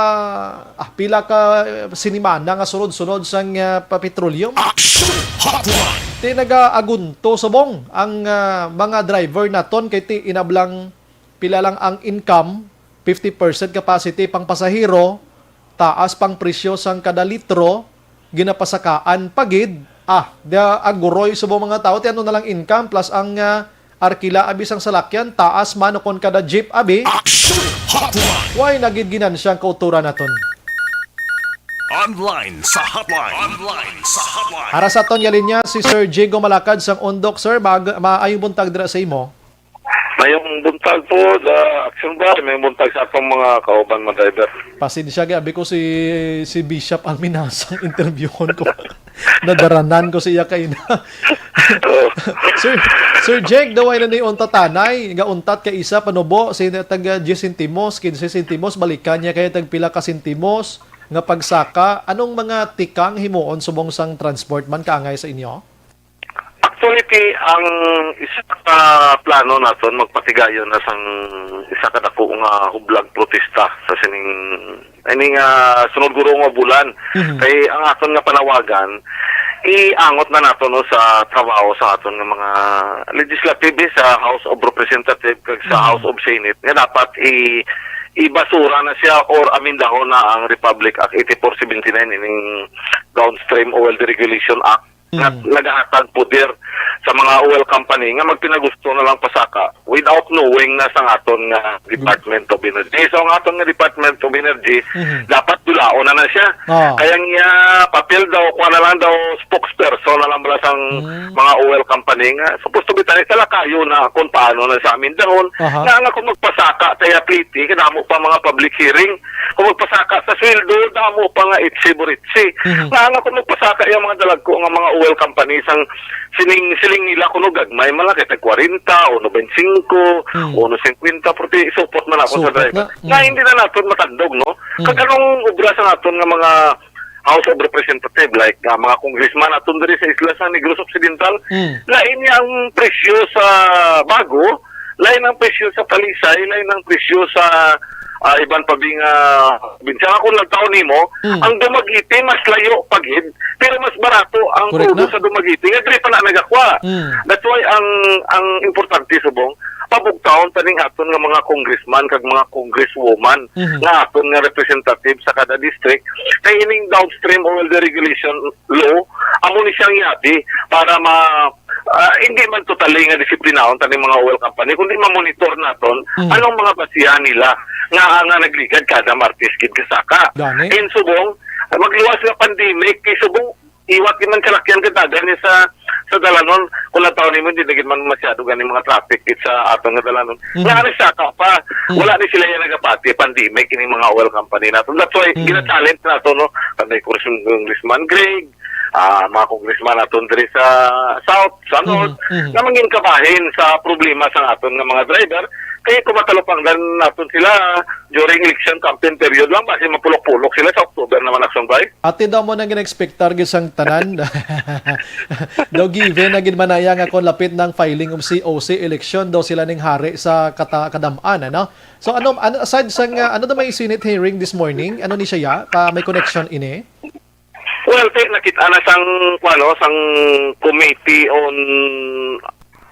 ah, pila ka, eh, sinimana nga sunod-sunod sang, ah, pa-petroleum. Action Hotline! Ti nagaagunto subong ang, ah, mga driver naton kay ti inablang pila lang ang income, fifty percent capacity pang pasahero, taas pang presyo sang kada litro, ginapasakaan pa gid. Ah, da aguroy subong mga tao, ti ano na lang income plus ang, ah, arkila abi sang salakyan, taas man o kon kada jeep abi. Action Hotline! Way na gid ginansya ang kauturan naton. Online sa hotline. Online sa hotline. Ara sa aton nga linya si Sir Jigo Malakad sang Undok. Sir, mag-, maayong buntag dira sa imo. Mayong buntag po, da, Action Bry. Mayong buntag sa atong mga kauban, mga driver. Pasensya kay abi ko si, si Bishop Alminaso ang interviewon ko. Nadaranan ko siya kay na. Oo. Sir, Sir Jake, daw ay na ni untatanay, nga untat ka isa panubo, si taga diyes sentimos, kinse sentimos, balikan niya kay tag pila ka sentimos nga pagsaka. Anong mga tikang himuon subong sang transport man kaangay sa inyo? Actually, ti, ang isa ka plano naton, magpatigayon na sang isa ka dako nga hublag protesta sa sining, ini nga sunod guro nga bulan. Mhm. Kay ang aton nga panawagan, iangot na nato, no, sa trabaho sa aton nga mga legislative, eh, sa House of Representative kag sa Mhm. House of Senate, nga dapat i-, ibasura na siya or amendahon na ang Republic Act eighty-four seventy-nine, ining Downstream Oil Deregulation Act. Nga Mm. nagahatag poder sa mga oil company nga magpinagusto na lang pasaka without knowing na sa aton nga Department of Energy. So, ang aton nga Department of Energy, Mhm. dapat dulaon na na siya. Ah. Kaya niya, papel daw, kuha na lang daw, spokesperson na lang bala sang Mm. mga oil company nga supposed to be tani talakayo na kung paano na sa amin dahon. Aha. Nga nga kung magpasaka, kaya pliti, kadamo pa mga public hearing. Kung magpasaka sa sweldo, damo pa nga itsi-buritsi. Mhm. Nga nga kung magpasaka yung mga dalagko nga mga oil company, sang sining, siling nila kuno gagmay man lang, kay tag kwarenta, uno bente singko, Hmm. uno singkwenta, forty, support man ako sa Support driver. na. Nga Hmm. hindi na naton matandog, no? Hmm. Kag anong obra sa naton nga mga House of Representative, like, ah, mga congressman aton diri sa isla sa Negros Occidental, Hmm. lain niya ang presyo sa Bago, lain ang presyo sa Talisay, lain ang presyo sa, ah, iban pa bing, ah, probinsya. Ako nagtaon nimo, Mm. ang Dumaguete mas layo pa gid, pero mas barato ang Correct krudo na. sa Dumaguete. Nga diri pa na nagakuha. Mm. That's why ang, ang importante subong, pabugtaon pa ning aton nga mga congressman kag mga congresswoman Mhm. nga aton nga representative sa kada district, kay ining downstream oil deregulation law, amo ni siyang yabi para ma-, ah, hindi man totally nga disiplinahon taning mga oil company, kundi ma-monitor naton Mm. anong mga basihan nila nga, nga nagligad kada Martes gid kasaka. Gani. In subong, magluwas nga pandemic, kay subong, iwat gid man kalakyan kadagan ni sa, sa dalanon. Kung nataw nimo, hindi na gid man masyado gani mga traffic gid sa aton nga dalanon. Mm. Nga nagsaka pa, Mm. wala ni sila yung nagapati, pandemic, ining mga oil company nato. That's why, Mm. gina-challenge nato, no? Kami, Congressman Greg, ah, mga congressman naton diri sa South, sa North, Mhm, mhm. nga mangin kabahin sa problema sa aton nga mga driver. Kay kung matalupangdan naton sila during election campaign period lang, basi mapulok-pulok sila sa October naman, Action Bay. Ati daw mo nang gina-expectar gid sang tanan. Daw given na gid manaya nga kon lapit nang filing of C O C election daw sila ning hari sa kata-, kadam-an, ano? So, ano, ano, aside sa nga, ano daw may Senate hearing this morning? Ano ni siya ya? Pa, may connection ini? Well, te, nakita na sang, ano, sang committee on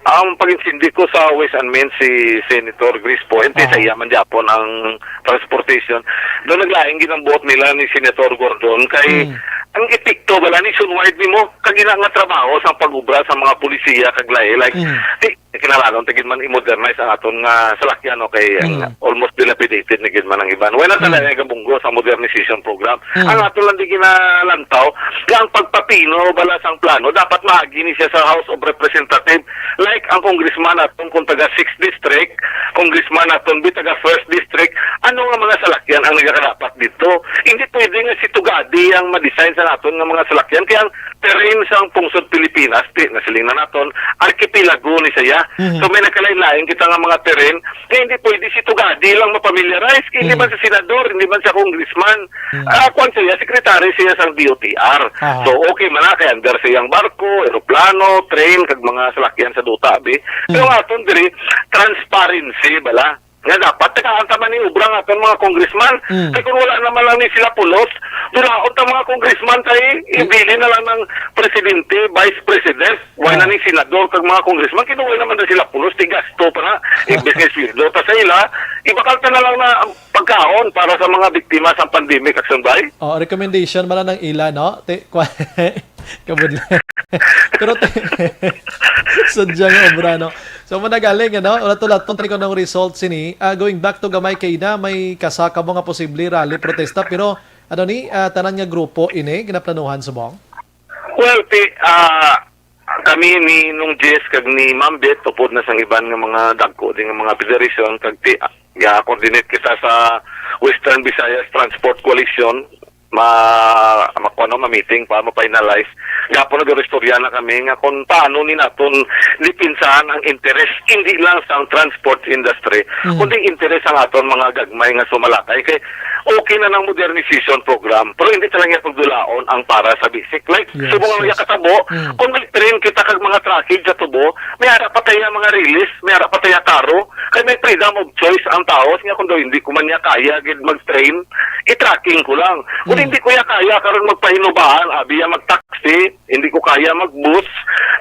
ang pag-insindi ko sa Ways and Means si Senator Grace Poe, and Ah. sa iya man gyapon ang transportation. Doon naglaing gid ang buot nila ni Senator Gordon kay Mm. ang epekto bala ni sunward nimo kag ina nga trabaho sa pag-ubra sa mga polisiya kag lahi, like, Mm. di kinahanglan ta gid man i-modernize ang aton nga salakyan, no, kay ang Mm. almost dilapidated na gid man ang iban. Wala na Mm. talaga gabunggo sa modernization program. Mm. Ang ato lang di ginalantaw nga ang pagpapino bala sang plano dapat maagi ni siya sa House of Representatives. Like ang congressman aton kung taga sixth District, congressman aton bi taga first District, ano nga mga salakyan ang nagakadapat dito? Hindi pwede nga si Tugadi ang ma-design sa naton nga mga salakyan. Kaya ang terrain sang pungsod Pilipinas, ti, nasiling na naton, arkipelago ni siya. Mhm. So may nagkalain-lain kita nga mga terrain nga hindi pwede si Tugadi lang mapamilyarize. Kay hindi Mhm. man sa senador, hindi man sa congressman. Mhm. Ah, kwan siya, secretary siya sa D O T R. Aha. So okay man na, kay under siyang barko, eroplano, train, kag mga salakyan sa duta, bi. Pero Mhm. nga aton diri, transparency, bala. Nga dapat tagaan ta man ni ubra nga atong mga congressman. Mm. Kay kung wala naman lang ni sila pulos, dulaon ta mga congressman kay ibilin na lang ng presidente, vice president, wala na ni senador kag mga congressman, kay wala naman na sila pulos, di gasto pa na, imbes nga sweldo ta sa ila, ibakal ta na lang na ang pagkaon para sa mga biktima sa pandemic, Action Bay. Oh, recommendation man lang ng ila, no? Te, kwa-, kabudlan. Pero te-, sadya nga obra, no? So, managaling, ano? Wala to lahat, tungkol ng result sini. Ah, going back to gamay kay ina, may kasaka mo nga posible rally protesta, pero ano ni, ah, tanan nga grupo ini ginaplanuhan subong? Well, ti, ah, kami ni Nung Jess kag ni Ma'am Beth, tupod na sang iban nga mga dagko din nga mga federation, kag ti, ga-coordinate kita sa Western Visayas Transport Coalition, ma, ma, ano, ma-meeting pa, ma-finalize. Gapon nag-istorya na kami nga kung paano ni naton dipinsahan ang interes, hindi lang sa transport industry, Mm. kundi interes ang aton mga gagmay nga sumalakay. Kay okay na ng modernization program, pero hindi talaga pagdulaon ang para sa basic. Like, Yes, subong ang yes. iya katabo, Mm. kung nag-train kita kag mga tracking sa tubo, may ara pa tayo mga release, may ara pa tayo karo, kay may freedom of choice ang tao. Nga kung daw hindi ko man niya kaya gid mag-train, i-tracking ko lang. Kung Mm. hindi ko niya kaya karon magpahinubaan, abi ya mag-taxi, hindi ko kaya mag-bus,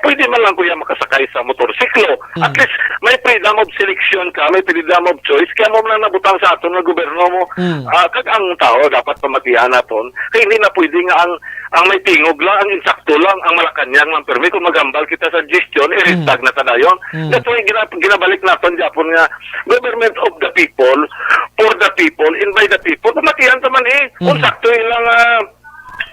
pwede man lang ko ya makasakay sa motorsiklo. At Mm. least, may freedom of selection ka, may freedom of choice. Kaya mo man nabutang sa aton nga gobyerno mo, Mm. ah, kag ang tao dapat pamatian naton. Kay hindi na pwede nga ang, ang may tingog lang, ang insakto lang, ang Malacañang lang. Pero kung maghambal kita sa suggestion, Mm. i-retag na ta dayon. Mm. That's why gina-, ginabalik naton gyapon nga government of the people, for the people, and by the people. Pamatian ta man eh. Kung Mm. sakto ilang, ah,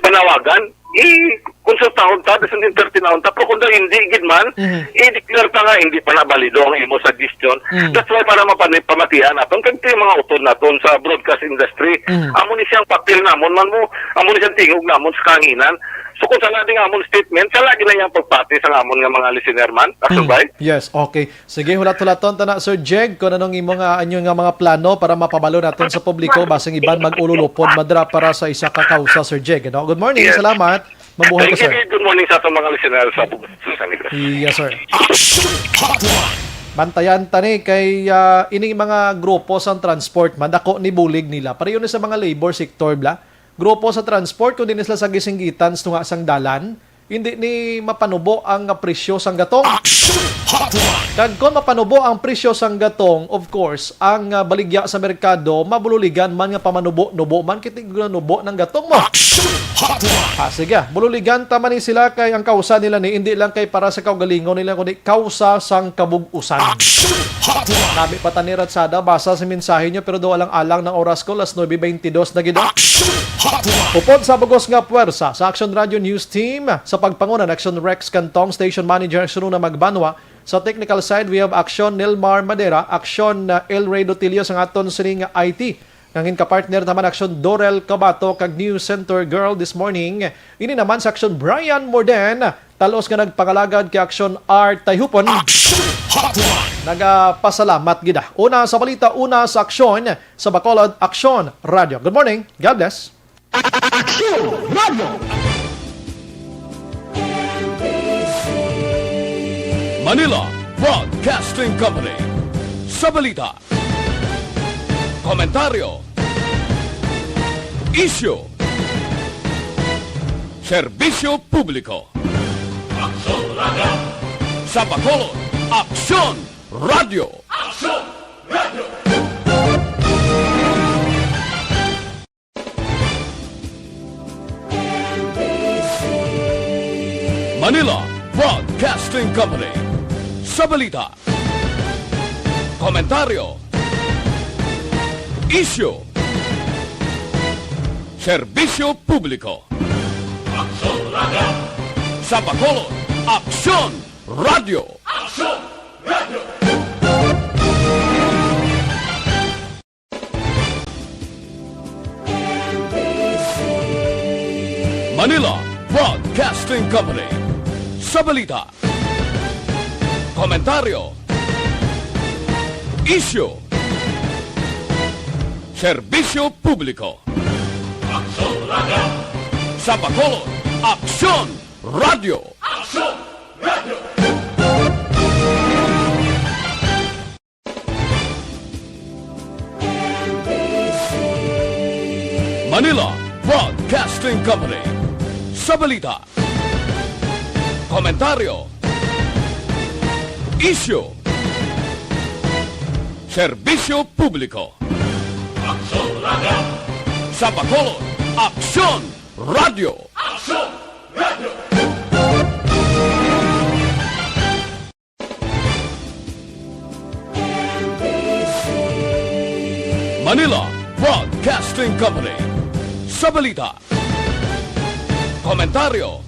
panawagan, i-konsultahon ta, bisan entertainahon ta, pero kung daw hindi gid man, Mhm. i-declare ta nga hindi pa na balido ang imo suggestion. Mm. That's why para mapani-, pamatian naton, kag ito yung mga utod naton sa broadcast industry. Mm. Amo ni siyang papel namon man mo, amo ni siyang tingog namon sa kahanginan. So kung sala din amon statement, sala din na iyang pagpati sa amon nga mga listener man, Action Mm. Bay? Yes, okay. Sige, hulat-hulaton ta na, Sir Jeg, kung anong imo nga, anyo nga mga plano para mapabalo naton sa publiko, basing iban mag-ululupod madra para sa isa ka kausa, Sir Jeg, ano? Good morning, Yes. salamat. Mabuhay ka, Thank you, sir. Good morning sa atong mga listeners sa Bug-, sa San Negros. Yes, sir. Action Hotline. Bantayan ta ni kay, ah, ining mga grupo sa transport, madako ni bulig nila. Pareho ni sa mga labor sector, bla. Grupo sa transport, kung di na sila sa gisinggitan sa tunga sang dalan, hindi ni mapanubo ang presyo sang gatong. Action Hotline. Kag kon mapanubo ang presyo sang gatong, of course, ang, ah, baligya sa merkado, mabululigan man nga pamanubo-nubo man kiti ginanubo ng gatong mo. Action Hotline. Ah, sige, bululigan ta man ni sila kay ang kausa nila ni hindi lang kay para sa kaugalingon nila kundi kausa sang kabug-usan. Action Hotline. Nami pa tani ratsada basa sa mensahe nyo pero daw alang-alang ng oras ko, las nuebe beintidos na gid. Action Hotline. Upod sa bugos nga puwersa sa Action Radio News Team, sa pagpanguna ni Action Rex Cantong, Station Manager, Action Una Magbanwa. Sa technical side, we have Action Nelmar Madera, Action, uh, El Rey Dotilio, sa aton sining I T. Nangin ka partner naman Aksyon Dorel Kabato kag News Center Girl this morning. Ini naman sa Aksyon Brian Morden, talos nga nagpangalagad kay Aksyon Art Tayhupon. Action Hotline! Nagapasalamat gid, ah. Una sa balita, una sa aksyon, sa Bacolod Aksyon Radio. Good morning. God bless. Aksyon Radio. Manila Broadcasting Company. Sa balita, komentaryo, isyu, serbisyo publiko. Aksyon Radio. Sa Bacolod, Aksyon Radio. Aksyon Radio. Manila Broadcasting Company. Sa balita, komentaryo, isyu, serbisyo publiko. Aksyon Radio. Sa Bacolod, Aksyon Radio. Aksyon Radio. Manila Broadcasting Company. Sa balita, komentaryo, isyu, serbisyo publiko. Aksyon Radio. Sa Bacolod, Aksyon Radio. Aksyon Radio. Manila Broadcasting Company. Sa balita, komentaryo, isyu, serbisyo publiko. Aksyon Radio. Sa Bacolod, Aksyon Radio. Aksyon Radio. Manila Broadcasting Company. Sa balita, komentaryo,